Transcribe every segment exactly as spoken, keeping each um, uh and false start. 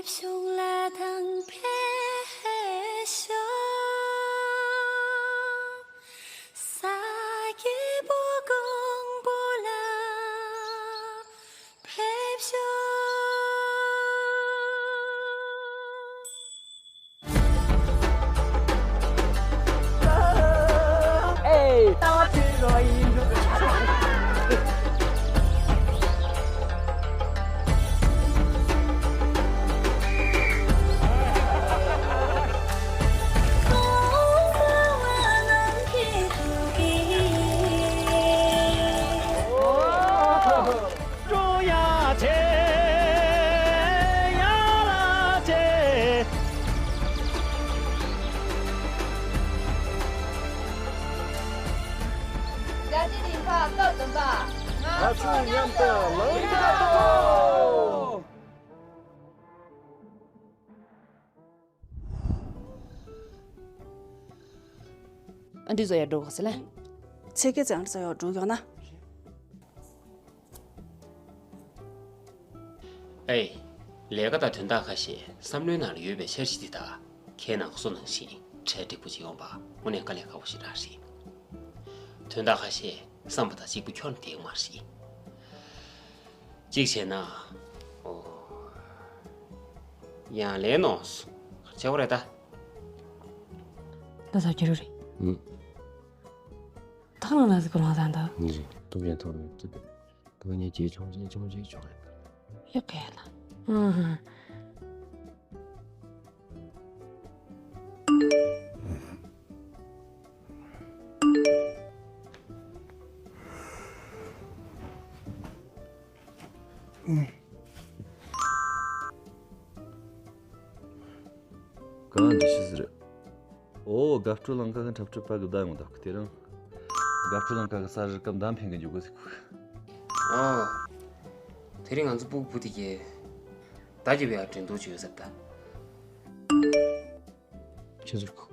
གཞུང་ལ་དང་ཕེབས་ཤོག་ས་སྐྱེས་བུ་ཀོང་པོ་ལ་ཕེབས་ཤོག་ཀྲུང་དབྱང་ཆེ། ཡ་ལ་ཆེ། རྒྱལ་སྤྱིའི་ཉིན་མཁའ་སྐབས་བདུན་པ། ང་ཚོ་མཉམ་དུ་ལངས་ཐབས་དང་། ཨ་འདྲི་བཟོ་ཡ་འགྲོ་གི་ཟེར་ལ། ཚེ་སྐད་ཚེ་ཨ་འདྲི་བཟོ་ཡ་འགྲོ་ཡོང་ན། ཨེ། ལས་ཀ་དང་དོན་དག་ཁ་ཤས་བསམ་བློའི་ནང་ལ་ཡོད་པའི་འཆར་གཞི་འདི་དག་ཁྱེད་རྣམས་སུ་ནང་བཞིན་གྲ་སྒྲིག་པོ་ཅིག་ཡོང་པ་དངོས་གནས་དཀའ་ལས་ཁག་པོ་ཞིག་རང་རེད། དོན་དག་ཁ་ཤས་བསམ་པ་དང་གཅིག་པ་ཁྱོན་ནས་འགྲིག་གི་མ་རེད། གཅིག་བྱས་ན། ཨོ། ཡང་ལས་ནོ། ཆེ་བོ་རེད་ད། ད་ས་ཁྱེར་རེད། ཨུ། ཐག་རིང་ན་ཟིག་གི་རང་ས་འདུག་ནི་རེད། སྟོབས་ཅན་ཐོག་ནས་ཅི་སྟོབས་ཉེ་ཅེས་ཆུང་ཅེས་ཆུང་ཅེས་ཆུང་རེད། ཡག་གི་ལ། ཨུ་ཧུ། གང་འདྲི་ཤི་ཟེར། ཨོ། དགའ་སྤྲོ་ལང་ཀ་གི་འཁྲབ་ཁྲིད་པ་གི་བརྡ་ཡོང་ད་གི་དེ་རིང་། དགའ་སྤྲོ་ལང་ཀ་གི་ས་རི་སྐབས་མདའ་འཕེན་གི་འཇུག་གི་ཟིག་ཨོ། དེ་རིང་ང་ཚོ་སྤུ་གུ་བུ་དེ་གས་ད་གི་བའི་ཨ་འགྲན་བསྡུར་བྱོས་ཟེར་ད། ཁྱེད་ཚོར་ཁུག་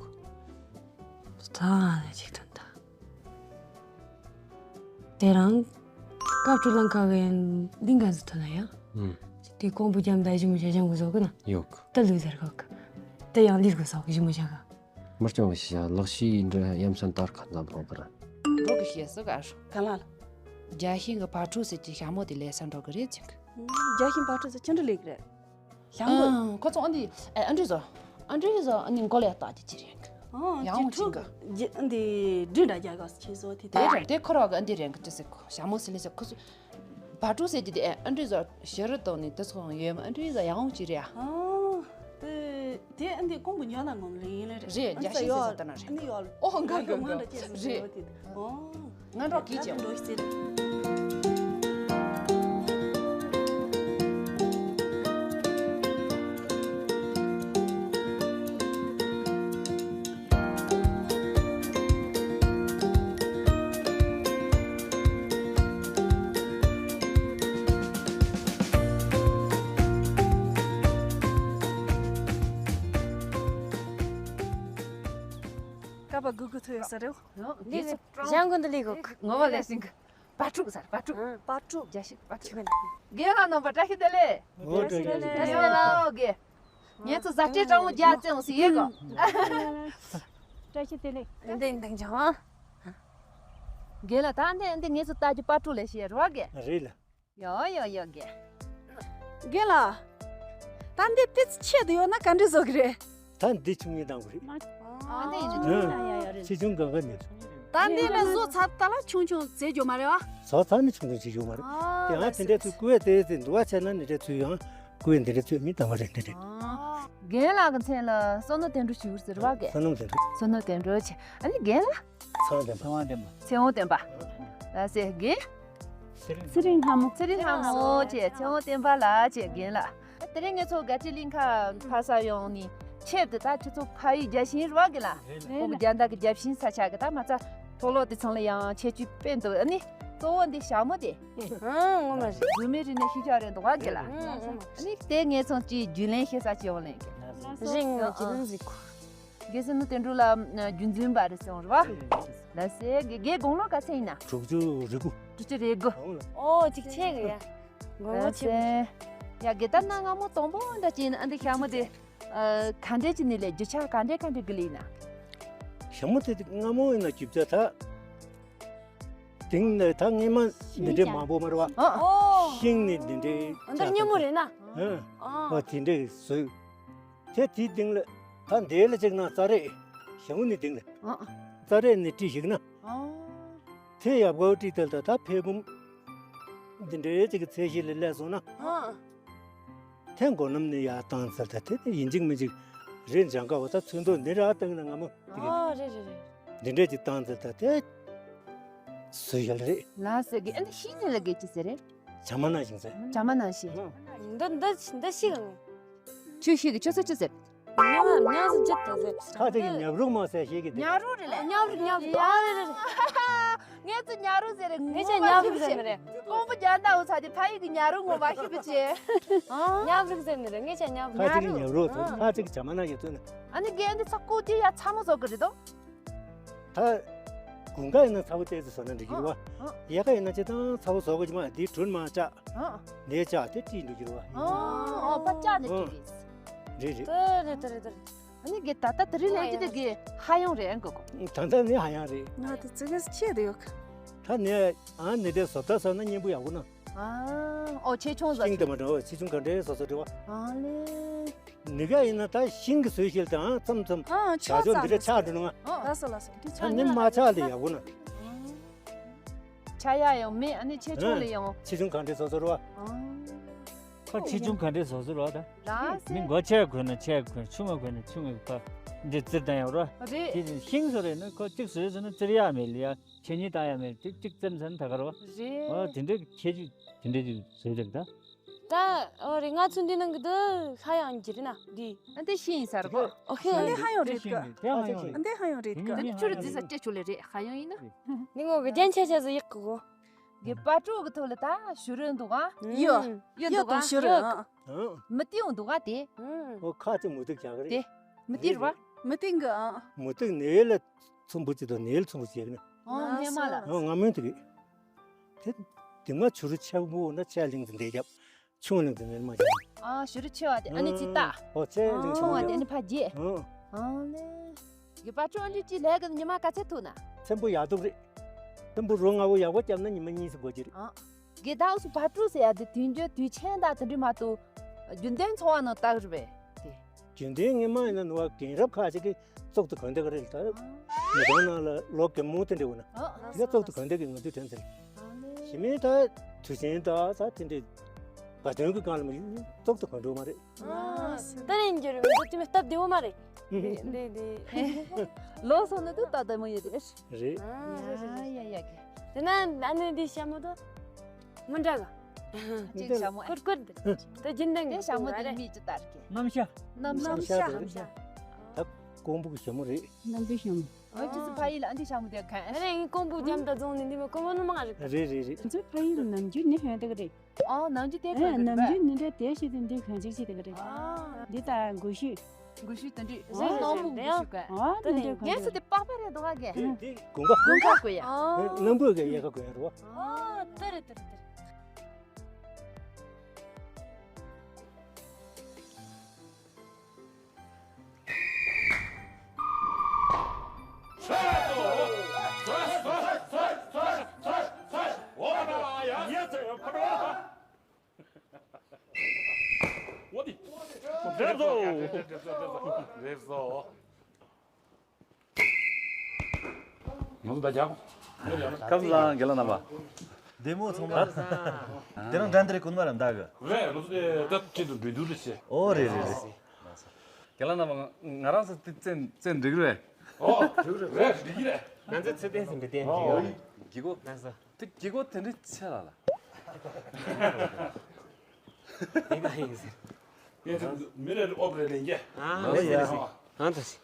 ད་ནས་ཅིག་ཐོན་ད། དེ་རང་། སྐབས་སྤྲོ་ལང་ཀ་གི་འདི་འགན་ཟིག་ཐོན་ན་ཡང་། ཨུམ། དེ་ཀོང་པོ་རྒྱམ་ད་ཞི་མོ་ཞ་ཞང་གི་བཟོ་གི་ན། ཡོད་གི། ད་ལུས་ཟེར་གོ་གི། ད་ཡང་ལིར་གི་བཟོ་གི་ཞི་མོ་ཞ་ག་མར་ཅང་བ་ཤི་ཡ་ལག་ཤི་འདྲ་ཡམ་སན་ཏར་ཁ་ཛམ་རོ་པ་ར། འགྲོ་གི་ཤེས་སུ་ག་རུ། ག་ལ་ལ། རྒྱ་ཤིང་གི་བ་ཕྲུག་ཟེར་གྱི་ཞྭ་མོ་དེ་ལས་ས་འགྲོ་གི་རེད་ཅིང་གི། རྒྱ་ཤིང་བ་ཕྲུག་ཟེར་ཅི་འདྲ་ལས་གི་རེད། ལྷམ་གོས། ཨང་། ཁོ་ཚོ་ཨ་འདི་ཨ་འདྲི་བཟོ། ཨ་འདྲི་བཟོ་ཨ་ནི་མགོ་ལ་ཡ་བཏགས་ཀྱི་ཅི་རེད། ཨང་། ཡང་ཅི་ཁྲུ་ཅིག་གི་ཨ་འདི་འདྲི་འདྲ་རྒྱ་ག་སུ་ཆེ་བཟོ་དེ་དེ་རེད། དེ་ཁོ་ར་གི་ཨ་འདི་རེད་གི་ཅི་ཟེར་གོ་ཞྭ་མོ་སི་ལི་ཟེར་ཁོ་ཚོ། བ་ཕྲུག་ཟེར་གྱི་དེ་ཨ་འདྲི་བཟོ་ཞི་རུ་དང་ནི་དེ་ཚོ་ཡོད་མ་ཨ་འདྲི་བཟོ་ཡང་ཅི་རེད་ཨ། ཨང་། དེ་དེ་ཨ་འདི་ཀོང་པོ་ཉོ་ན་ངོམ་རེད་ཡིན་ལེ་རེད། རེད། རྒྱ་ཤིང་ཟེར་ཟེར་ད་ན་རེད། ཨ་འདི་ཡོད་ལ། ཨོ་འགའ་འགའ་འགའ་རེད། ཨོ། ང་འགྲོ་གི་ཅིང་། ཀ་པ་གུ་གུ་ཐུ་ཡོད་ས་རེད། འདི་ལྗང་གུ་འདི་ལི་གུ། ངོ་བ་ལས་སིང་གི། བ་ཕྲུག་ཟེར་བ་ཕྲུག་ཨ། བ་ཕྲུག་རྒྱ་ཤིག་བ་ཕྲུག་རྒན་ལགས་རྣམ་པ་བཀྲ་ཤིས་བདེ་ལེགས། ཨོ་བཀྲ་ཤིས་བདེ་ལེགས། བཀྲ་ཤིས་བདེ་ལེགས་ཨོ་རྒན། ངེད་ཚོ་བཟའ་ཁྲལ་སྤྲང་བོ་རྒྱག་བཙལ་འོང་ཟེར་ཡོད་གོ། བཀྲ་ཤིས་བདེ་ལེགས། འདི་འདི་འདི་འདི་འདི་འདི་ངེད་ཚོ་ད་རྒྱུ་བ་ཕྲུག་ལས་བཤད་རོགས་རྒན། རེད་ལ། ཡོ་ཡོ་ཡོ་རྒན། རྒན་ལགས། ད་འདི་ཏི་ཆེད་དུ་ཡོད་ན་ག་འདྲ་བཟོ་གི་རེད། ད་འདི་ཆུང་ངུའི་དང་པོ་རེད། ཨ་འདི་ཡིན་ཨ། ཆེ་ཆུང་གང་ག་མེད། ད་འདི་ལ་བཟོ་ཚར་ད་ལ་ཆུང་ཆུང་བཟོས་རྒྱུ་མ་རེད་བ། བཟོ་ཚར་ནས་ཆུང་ཆུང་བྱེད་རྒྱུ་མ་རེད། ཨ། དེ་ཡང་དེ་འདྲའི་ཚུལ་བསྐུལ་བས་དེ་དེ་འདུག་བ་བྱས་ན་འདི་འདྲའི་ཚུལ་ཡང་བསྐུལ་བས་འདི་འདྲའི་ཚུལ་མི་དང་བ་རེད་འདི་རེད། རྒན་ལགས་ཀྱི་མཚན་ལ་བསོད་ནམས་དོན་གྲུབ་ཞུ་ཟེར་བ་རྒན། བསོད་ནམས་དོན་གྲུབ། བསོད་ནམས་དོན་གྲུབ་ཆེ། ཨ་ནི་རྒན་ལགས། ཚེ་དབང་བསྟན་པ། ཚེ་དབང་བསྟན་པ། ལགས་སེ་རྒན། ཚེ་རིང་ལྷ་མོ། ཚེ་རིང་ལྷ་མོ་བྱས་ཚེ་དབང་བསྟན་པ་ལགས་བྱས་རྒན་ལགས། དེ་རིང་ངེད་ཚོ་དགའ་སྤྲོའི་གླིང་ཁ་ཕ་ས་ཡོང་ནི་ཆེབ་དེ་ད་ཁྱེད་ཚོ་ཕ་ཡུལ་རྒྱལ་ཞིང་རུ་བ་གི་ལ། ཁོ་གི་རྒྱ་མདའ་གི་རྒྱལ་ཞིང་ས་ཆ་གི་ད་མ་ཚ་མཐོ་སློབ་དེ་ཚང་ལ་ཡང་ཁྱད་ཆོས་དཔེ་འདུག་ཨ་ནི་གཙོ་བོ་འདི་ཞྭ་མོ་དེ། ཨང་ངོ་མ་རེད། བཟོ་མི་རིག་གནས་ཤེས་བྱ་རེད་འདུག་བ་གི་ལ། ཨང་ངོ་མ། ཨ་ནི་དེ་ངེད་ཚོ་གཅིག་རྒྱུན་ལེན་ཤེས་ས་ཅི་ཡོང་ལེན་གི། རིག་ངོ་ཅི་ལོན་ཟིག་རྒན་བསོད་ནམས་དོན་གྲུབ་ལ་རྒྱུན་འཛིན་པ་རེད་སོང་རེད་བ། ལགས་སེ་རྒན་རྒན་དགུང་ལོ་ག་ཚད་ཡིན་ན། དྲུག་ཅུ་རེ་དགུ། དྲུག་ཅུ་རེ་དགུ། ཨོ་ཅིག་ཆེ་གི་ཡ། དགུང་ལོ་ཆེ། ལགས་སེ། ཡ་དགེ་ལྟར་ན་སྔ་མོ་དང་པོ་འདྲ་ཅིག་ཨ་འདི་ཞྭ་མོ་དེ་ག་འདྲས་ཅིག་ནས་ལས་རྒྱུ་ཆ་ག་འདྲས་ག་འདྲས་གི་ལས་ན། ཞྭ་མོ་དེ་སྔ་མོ་ཡིན་ན་རྒྱུ་ཆ་ད། དེང་ནས་ད་སྔས་མ་འདི་འདྲས་མང་པོ་མ་རེད་བ། ཨོ། ཤིང་ནས་འདི་འདྲས་འདི་ཉིན་མོ་རེད་ན། ཨ་དེ་འདྲས་བཟོས། དེ་དེའི་སྟེང་ལ་ད་འདི་ལ་ཅིག་ན་རྩྭ་རས། ཞྭ་མོ་ནས་སྟེང་ལ་རྩྭ་རས་ནས་བྲིས་ཤིག་ན། དེ་ཡག་པོ་བྲིས་ཏེ་ད་ད་ཕེབས་བུམ་འདི་འདྲའི་ཅིག་གི་ཚད་གཞི་ལ་སླེབས་སོང་ན། དེ་མགོ་ནམ་ནས་ཡར་བཏང་ཚར། ད་དེ་དེ་ཡིན་གཅིག་མིན་གཅིག་རེད། འཇང་ཀ་བ་ད་ཚོན་མདོག་འདི་འདྲ་བཏང་ན་སྔ་མོ་དེ་གི་ཨ་རེད་རེད་རེད། འདི་འདྲས་ཅིག་བཏང་ཚར། ད་དེ་བཟོས་ཡོད་རེད། ལ་ཟེར་གི་ཨ་ནི་ཤིང་ནས་ལ་གི་ཅི་ཟེར་རེད། བྱ་མ་ནང་བཞིན་ཟེར། བྱ་མ་ནང་བཞིན། འདི་འདི་འདི་ཤིག་ཨང་། ཁྱོད་ཤིག་གི་ཁྱོད་ཚོ་ཅི་ཟེར། ཉ་ཉ་ཟེར་ཅི་ད་ཟེར། ཁ་ཅིག་གི་ཉབ་རུག་མ་ཟེར་ཤེས་གི་འདུག་ཉ་རུག་རེད་ལ། ཉབ་རུག་ཉབ་རུག་ཨ་རེད་རེད་རེད། ངས་ཚོ་ཉ་རུག་ཟེར་རེད། ངས་ཅག་ཉ་རུག་ཟེར་མི་རེད། ཀོང་པོ་རྒྱ་ནག་འུ་ཚ་དེ་ཕ་ཡིག་གི་ཉ་རུག་ངོ་མ་ཤེས་པ་བྱས། ཉ་རུག་ཟེར་མི་རེད། ངས་ཅག་ཉ་རུག་ཁ་ཅིག་གི་ཉབ་རུག་ཟེར། ཁ་ཅིག་གི་བྱ་མ་ནང་གི་ཚོད་ནི། ཨ་ནི་རྒན་འདི་ཚ་ཀོ་དེ་ཡ་ཚ་མོ་བཟོ་གི་རེད་དོ། ད་དགུན་ཁ་ཡིན་ན་ཚ་བོ་ཏོག་ཙམ་བཟོ་ན་འགྲིག་གི་རེད་བ། ཡལ་ག་ཡིན་ན་སྤྱིར་བཏང་ཚ་བོ་བཟོ་དགོས་ཀྱི་མ་རེད། དེའི་དྲུང་མ་བཅག་ནས་བཅག་དེ་བྲིས་འགྲོ་གི་རེད་བ། ཨོ་པ་བཅག་ནས་བྲིས་གི། རེད་རེད། དེ་རེད་དེ་རེད་དེ་རེད། ཨ་ནི་གི་ད་ལྟ་དེ་རིང་ལས་ཀྱི་དེ་གི་ཧ་ཡང་རེད་ཨང་གོ་གོ། ད་ལྟ་ནི་ཧ་ཡང་རེད། ང་དེ་ཙི་གེ་ཆེ་དེ་ཡོད་གི། ད་ནས་ཨ་ནི་དེ་བཟོ་ལྟ་བཟོ་ན་སྙན་པོ་ཡག་པོ་ན། ཨོ་ཆེ་ཆུང་བཟོ་ཤིང་དེ་མ་འགྲོ་ཆེ་ཆུང་ག་འདྲའི་བཟོ་བཟོ་འགྲོ་བ། ཨ་ལེ། ནི་ག་ཡིན་ན་ད་ཤིང་གི་བཟོས་ཤིག་དང་མཚམས་མཚམས་ཨ་ཆག་ཆོག་འདི་འདྲ་ཆག་འགྲོ་ནི་ང་། ལགས་སོ་ལགས་སོ། ད་ནི་མ་ཆག་ལ་ཡག་པོ་ན། ཆག་ཡག་ཡང་མེད། ཨ་ནི་ཆེ་ཆུང་ལ་ཡང་། ཆེ་ཆུང་གང་འདྲའི་བཟོ་བཟོ་ར་བ། ཁ་ཆེ་ཆུང་གང་འདྲའི་བཟོ་བཟོ་ར་བ་ད། ལགས་སེ། མི་མགོ་ཆེ་གོན་ན་ཆེ་གོན། ཆུང་ང་གོན་ན་ཆུང་ངའི་ཁ་འདི་བཙིར་བཏང་ཡག་ར་བ། རེད། དེ་ཤིང་བཟོ་རེད་ན་ཁོ་གཅིག་བཟོས་ཟེར་ན་བཙིར་ཡག་མེད་ལ་ཡ། ཆེ་ཉིད་བཏང་ཡག་མེད། གཅིག་གཅིག་བཙིར་ཟེར་ན་ད་ག་ར་བ། རེད། ཨ་དེ་འདྲའི་ཁྱད་ཆོས་དེ་འདྲའི་ཅིག་བཟོས་རེད་ད། ད་ཨོ་རེད། ང་ཚོ་འདི་ནང་གི་འདི་ཧ་ཡང་གི་རེད་ན་འདི། ཨ་འདི་ཤིང་ཡིན་ས་རེད་གོ། ཨོ་ཁེ། ཨ་འདི་ཧ་ཡང་རེད་གི། ཨ་འདི་ཧ་ཡང་རེད་གི། འདི་ཆུ་རུ་རྫི་ས་སྤྲད་ཆོག་ལེ་རེད། ཧ་ཡང་ཡིན་ན། འདི་ངོ་གི་རྒྱན་ཆ་ཆ་ཟིག་ཡག་གི་གོ། གི་པ་ཀྲོ་གི་ཐོག་ལ་ད་ཞུ་རུ་འདུག་ཨ། ཡོ། ཡོ་འདུག་ཨ། ཞུ་རུ། མི་ཏིའུ་འདུག་ཨ་དེ། ཨོ་ཁ་ཅིག་མུ་ཏིག་བྱ་གི་རེད། དེ། མི་ཏིའུ་རེད་བ། མི་ཏིའུ་གི་ཨ། མུ་ཏིག་ནས་ལ་ཚོམ་བུ་ཅིག་དང་ནས་ལ་ཚོམ་བུ་ཅིག་ཡག་ནི། ཨོ་སྙེ་མ་ལ། ཨོ་ང་མོན་དུ་གི། དེ། དེ་མ་ཆུ་རུ་ཆེ་བོ་ན་ཆེ་ལིང་དུ་འདེད་རྒྱབ། ཆུང་ལིང་དུ་ནས་མ་ཆེ། ཨ་ཞུ་རུ་ཆེ་བ་དེ་ཨ་ནི་ཅི་ལྟ། ཨོ་ཆེ་ལིང་ཆུང་བ་དེ་ཨ་ནི་ཕ་རྒྱས། ཨོ། ཨོ་ལེ། གི་པ་ཀྲོ་འདི་ཅི་ལས་གི་ཉི་མ་ག་ཚད་ཐུག་ན། ཚེམ་བུ་ཡག་སྡུག་རེད། ཚེམ་བུ་རོ་ལྔ་བོ་ཡག་པོ་བརྒྱབ་ན་ཉི་མ་གཉིས་སུ་འགོར་གྱི་རེད། ཨ། གི་ད་འུ་སུ་པ་ཀྲོ་ཟེར་ཡ་དེ་དུས་འགྱུར་དུས་ཆེན་དང་དེ་འདྲ་མ་གཏོགས། རྒྱུན་ལྡན་འཚོ་བ་ནང་བཏགས་རེད་པས། དེ། རྒྱུན་ལྡན་ངས་མ་ཡིན་ན་ནུ་བ་རྒན་རབས་ཁ་ཅིག་གིས་བཙོག་ཏུ་གོན་བསྡད་ཀྱི་རེད་ད། མི་གྲོང་ནང་ལ་ལོ་རྒན་མོ་དེ་འདྲ་འོ་ན། ཨ། དེ་ག་བཙོག་ཏུ་གོན་བསྡད་ཀྱི་ང་དུས་དྲན་ཚེ། ཞི་མིན་ད་དུས་ཆེན་ད་ས་དེ་འདྲའི་བ་དོན་གྱི་སྒང་ལ་མི་བཙོག་ཏུ་གོན་འགྲོ་མ་རེད། ཨ། ད་ནས་འགྱུར་མི་འདུག་དེ་མི་སྟབས་བདེ་བོ་མ་རེད། འདི་འདི། ལོ་སོང་ན་དུ་ད་ལྟ་མོ་ཡོད་དེ། རེད། ཨ་ཡ་ཡ་ཡ་གི། དེ་ན་ཨ་ནི་འདི་ཤ་མོ་དོ། མི་འདྲ་ག་ཅིག་ཤ་མོ། ཀུར་ཀུར་འདི། ད་རྒྱུན་ལྡན་དེ་ཤ་མོ་དེ་མི་ཅི་ལྟར་གི། གནམ་ཤ། གནམ་ཤ། གནམ་ཤ། ད་ཀོང་པོ་གི་ཤ་མོ་རེད། གནམ་བདེ་ཤ་མོ། ཨ་ཅི་སི་ཕ་ཡི་ལ་ཨ་འདི་ཤ་མོ་དེ་ག་ཨ་རེ་ངའི་ཀོང་པོ་རྒྱམ་ད་རྫོང་ནི་འདི་མ་ཀོང་པོ་ནི་མ་རེད། རེད་རེད་རེད། ང་ཚོའི་ཕ་ཡུལ་ནམ་རྒྱུན་ནི་ཧོན་དེ་ག་རེད། ཨ་ནམ་རྒྱུན་དེ་ཨ་ག་ནམ་རྒྱུན་ནི་འདྲ་དེ་ཞིག་དེ་འདི་གོན་ཅིག་ཞིག་དེ་ག་རེད། ཨ། འདི་ད་གོ་ཤུ། གོ་ཤུ་དེ་འདྲ། ཨ་ནང་བུ་གོ་ཤུ་ག་ཨ་དེ་འདྲ་གོན་ངས་སུ་དེ་པགས་པ་རེད་འདུག་ག་གི། དེ་དེ་དགུན་ཁ། དགུན་ཁ་གོ་ཡ། ཨ། ནམ་བུ་ག་ཡ་ག་གོ་ཡ་རོ། ཨ་དེ་རེད་དེ་རེད་དེ་རེད། ང་ཚོ་ད་རྒྱག་སྐབས་ལ་རྒན་ལགས་རྣམ་པ། བདེ་མོ་ཚང་མ། དེ་རིང་འགྲན་བསྡུར་གོ་ནི་མ་རེད་འདུག་གི། རེད། ང་ཚོ་དེ་ད་ཁྱེད་ཚོ་འགྲན་བསྡུར་རེད་ཤེ། ཨོ་རེད་རེད་རེད། རྒན་ལགས་རྣམ་པ། ང་རང་ཚོ་དེ་བཙན་བཙན་འགྲིག་རེད། ཨོ་འགྲིག་རེད། རེད་འགྲིག་རེད། ང་ཚོ་ཚེ་བརྟན་སུ་འགྲིག་བརྟན་འགྲིག་ཡོད། ཨོ་གི་གོ། ང་ཚོ། དེ་གི་གོ་དེ་འདྲ་ཆེ་ལ་ལ། དེ་ག་ཡིན་ཟེར། ངས་ཚོ་མི་རེ་རེ་ཨོབ་རེ་ལེན་གྱི། ཨ་ཨོ་ཡ། ཨ་ད་སི།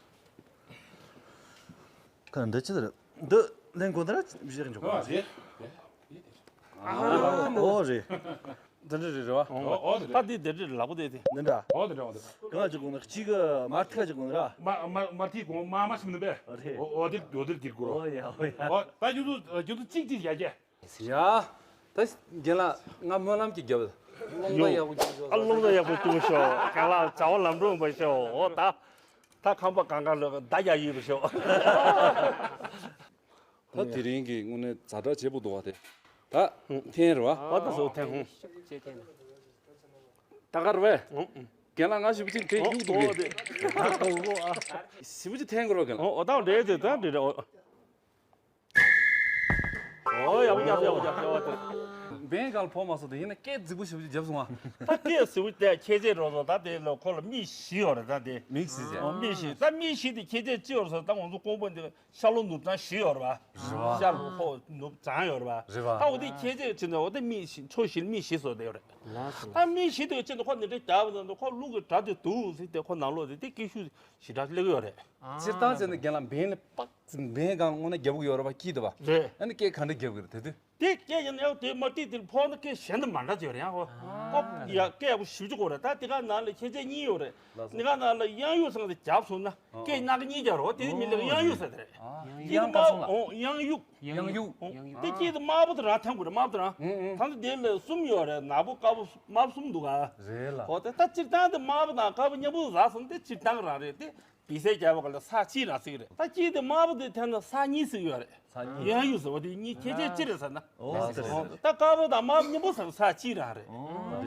ཁ་འདི་ཅི་རེད། འདི་ལེན་དགོས་ན་ར་བཞག་འཇོག་ཨ་དེ། ཨོ་རེད། འདི་འདྲ་རེད་རེད་བ། ཨོ་ཨོ་དེ་ད་འདི་འདི་འདྲ་ལག་པ་དེ་དེ། འདི་འདྲ། ཨོ་དེ་འདྲ་ཨོ་དེ། གང་ལ་བྱེད་དགོས་ན་གཅིག་གི་མར་ཐིག་ག་བྱེད་དགོས་ན་ར། མ་མ་མར་ཐིག་གོང་མ་མ་ཤིམ་ནི་པས། རེད། ཨོ་ཨོ་དེ་ཨོ་དེ་གིར་གོ་ར། ཨོ་ཡ་ཨོ་ཡ། ཨོ་ད་ཁྱོད་ཚོ་ཁྱོད་ཚོ་གཅིག་གཅིག་བྱ་རྒྱུ། ཡ། ད་རྒན་ལགས་ང་སྨོན་ལམ་གྱི་རྒྱབ། རླུང་རྟ་ཡག་པོ་སྐྱུག་ཤོག་ཨ། རླུང་རྟ་ཡག་པོ་སྐྱུག་ཤོག་རྒན་ལགས་བྱ་བ་ལམ་འགྲོ་བ་ཤོག་འོ་ད། ད་ཁང་པ་གང་ག་ལ་ད་ཡག་ཡོད་པ་ཤོག་ད་དེ་རིང་གི་དངོས་གནས་ཛ་དྲག་བྱེད་པོ་འདུག་བ་དེ། ད་འཐེན་རེད་བ། ཨ་ད་སོ་འཐེན་ཧུང་། ད་ག་རེད་བས། རྒན་ལགས་ང་ཞིབ་ཅིག་དེ་གཡུག་འདུག་གི། ཞིབ་ཅིག་འཐེན་དགོས་རོགས་རྒན་ལགས། ཨོ་ད་འདྲེ་དེ་ད་འདྲེ་རེད་ཨོ། ཨོ་ཡག་པོ་རྒྱབ་ཡག་པོ་རྒྱབ་ཡག་པོ། འབེན་གང་ཕོག་མ་སོང་དེ་ཡིན་ན་སྐད་རྫིག་པོ་ཞིབ་ཅིག་བརྒྱབ་སོང་ཨ། ད་སྐད་རྫིག་པོ་དེ་ཁྱེད་ཚོས་རོགས་སོང་ད་དེ་ལ་ཁོ་ལ་མི་བཞི་ཡོད་རེད་ད་དེ། མི་བཞི་ཟེར། ཨོ་མི་བཞི་ད་མི་བཞི་དེ་ཁྱེད་ཚོས་ཅི་ཡོད་རེད་ཟེར་ད་ང་ཚོ་ཀོང་པོ་འདི། ཤར་ལྷོ་ནུབ་བྱང་བཞི་ཡོད་རེད་པ། ཤར་ལྷོ་ནུབ་བྱང་ཡོད་རེད་པ། རེད་པ། ད་འོ་དེ་ཁྱེད་ཚོས་ཕྱིན་ནས་འོ་དེ་མི་བཞི་ཕྱོགས་བཞི་ལ་མི་བཞི་བཟོ་བསྡད་ཡོད་རེད། ད་མི་བཞི་དེ་ཕྱིན་ནས་ཁོ་ནི་འདྲ་རྒྱག་པ་ན་ཁོ་རླུང་གི་སྒྲ་དེ་འདུག་ཟེར་ཏེ་ཁོ་ནང་ལོགས་དེ་དེ་སྐད་ཤུགས་ཞེ་དྲག་སླེབས་ཀྱི་ཡོད་རེད། སྤྱིར་བཏང་བྱས་ན་རྒན་ལགས་འབེན་ལ་པག་འབེན་གང་དངོས་གནས་རྒྱབ་ཀྱི་ཡོད་རེད་པ་སྐྱིད་འདུག་པ། རེད། ཨ་ནི་སྐད་ག་འདྲ་རྒྱབ་ཀྱི་རེད་དེ་དུས། དེ་སྐད་ཡིན་ན་དེ་མ་ཏིག་དེ་ཕོག་ན་སྐད་གཞན་དུ་མ་འདྲ་ཅིག་ཡོད་རེད་ཡང་ཧོ། ཨོ་ཡ་སྐད་ཡག་པོ་ཞིབ་ཅིག་གོ་རེད་ད་དེ་ག་ནང་ལ་ཁྱེད་ཚོས་གཉིས་ཡོད་རེད། དེ་ག་ནང་ལ་གཡང་གཡུག་ཚང་དེ་རྒྱབ་སོང་ན་སྐད་ནག་གཉིས་རྒྱག་རོགས་དེ་མི་ལ་གཡང་གཡུག་ཟེར་དེ་རེད། དེ་དེ་དམར་པོ་ཨོ་གཡང་གཡུག་གཡང་གཡུག་དེ་སྐད་དེ་དམར་པོ་དེ་རང་ཐང་དགོས་རེད་དམར་པོ་དེ་རང་། ད་ལྟ་དེ་ལ་གསུམ་ཡོད་རེད་ནག་པོ་དཀར་པོ་དམར་པོ་གསུམ་འདུག་ག་རེད་ལ། ཨོ་དེ་ད་སྤྱིར་བཏང་དེ་དམར་པོ་དང་དཀར་པོ་མཉམ་པོ་ཟ་སོང་དེ་སྤྱིར་བཏང་རང་རེད་དེ། བི་སའི་རྒྱལ་པོ་ག་ལ་ས་གཅིག་རང་ཟིག་རེད། ད་གཅིག་དེ་དམར་པོ་དེ་ཐད་ན་ས་གཉིས་ཟིག་ཡོད་རེད། ས་གཉིས། གཡང་གཡུག་ཟེར་བ་དེ་གཉིས་ཁྱད་ཆོས་གཅིག་རེད་ཟེར་ན། ཨོ་ཟེར་ཟེར། ད་དཀར་པོ་དང་དམར་པོ་མཉམ་པོ་ཟེར་ན་ས་གཅིག་རང་རེད།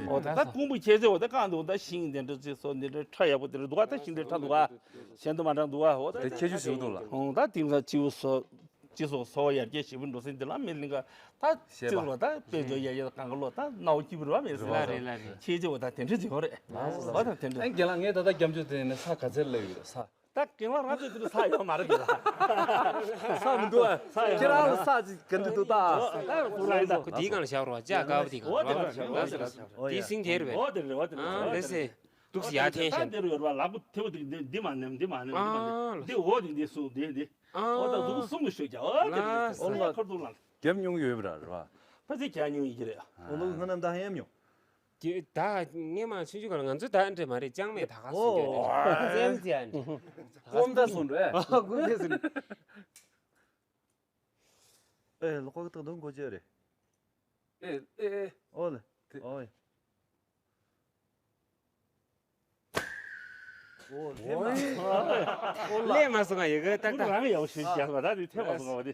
ཨོ་ད་ཀོང་པོ་ཁྱད་ཆོས་འོ་ད་གང་འདུག་ད་ཤིང་དེ་འདྲ་ཅིག་སོ་འདི་འདྲ་ཁྲ་ཡག་པོ་དེ་འདྲ་འདུག་ཨ་ད་ཤིང་དེ་ཁྲ་འདུག་ཨ། གཞན་དུ་མ་འདྲ་འདུག་ཨ་འོ་ད། དེ་ཁྱད་ཆོས་ཞིག་འདུག་ལ། ཨོ་ད་དེང་སང་སྤྱི་བོ་སོ། སྤྱི་སོགས་སོ་བ་ཡར་རྒྱས་ཞེ་པོ་འགྲོ་སྲིད་འདི་ལ་མི་ལིང་ག་ད་ཤེས་པ། སྤྱི་སོགས་ད་དཔལ་འབྱོར་ཡར་རྒྱས་གང་ག་ལོ་ད་སྣང་བ་སྐྱིད་པོ་རེད་བ་མི་ལ་རེད་ལ་རེད་ལ་རེད། ཁྱེད་ཅེ་བ་ད་དེ་འདྲ་ཅིག་ཡོད་རེད། ལ་ལ་ཨོ་ད་དེ་འདྲ། ཨེ་རྒན་ལགས་ངས་ད་ལྟ་རྒྱབ་སྐྱོར་དེ་ནས་ས་ག་ཚད་ལ་ཡོད་རེད་ས། ད་རྒན་ལགས་རང་ཚོ་དེ་ལ་ས་ཡོད་མ་རེད་དེ་ལ། ས་མི་འདུག་ཨ། ས་ཡོད་ཁྱེད་རང་ལ་ས་ཅིག་ག་འདྲ་འདུག་ད། ད་ཁོ་རང་ཡིན་ད། ཁོ་དེའི་སྒང་ལ་བཞག་རོགས་ལྕགས་དཀར་པོ་དེའི་སྒང་ཨོ་དེ་ལ་བཞག་ལ་ལ་ལ། དེའི་སིང་དེ་རེད་པས། ཨོ་དེ་རེད་ཨོ་དེ་རེད། ཨ་ལེ་སེ། འདུག་སེ་ཡར་འཐེན་ཤག་ད་འདིར་ཡོད་ར་ལག་པ་ཐེ་བོ་དེ་འདི་འདི་མ་ནེམ་འདི་མ་ནེམ་འདི་མ་ནེམ་འདི་འོ་དེ་འདི་སུ་འདི་འདི་ཨོ་ད་གཟུགས་པོ་གསུམ་གྱི་ཤོད་ཀྱ་ཨོ་དེ་འདི་སུ་ཨོ་ལ་ཁར་འདུག་ལ། རྒྱབ་མྱོང་ཡོད་པ་ར་ར། ཕ་ཚི་རྒྱ་མྱོང་ཡི་གི་རེད། ཨོ་ལོ་ང་ནམ་ད་ཧེམ་མྱོང་། ད་ངས་མ་ཆུང་ཆུང་ག་ལ་ང་ཚོ་ད་འདྲ་མ་རེད་ཅང་མེད་ད་ག་སུ་འདྲ་རེད་ཙན་ཙན་འདྲ། ཀོམ་ད་སུ་འདྲ་ཀོམ་ད་སུ་འདྲ། ཨེ་ལོ་ཀ་ཏག་དུང་གོ་ཅེ་རེད། ཨེ་ཨེ་ཨོ་ལེ། ཨོ་ཡ། ཨོ་ལེ་མ། ལས་མ་སོང་ང་ཡི་གེ་ཏག་ཏག་རང་ཡག་ཤོས་རྒྱག་པ་ད་དེ་ཐེབས་མ་སོང་ང་བ་དེ།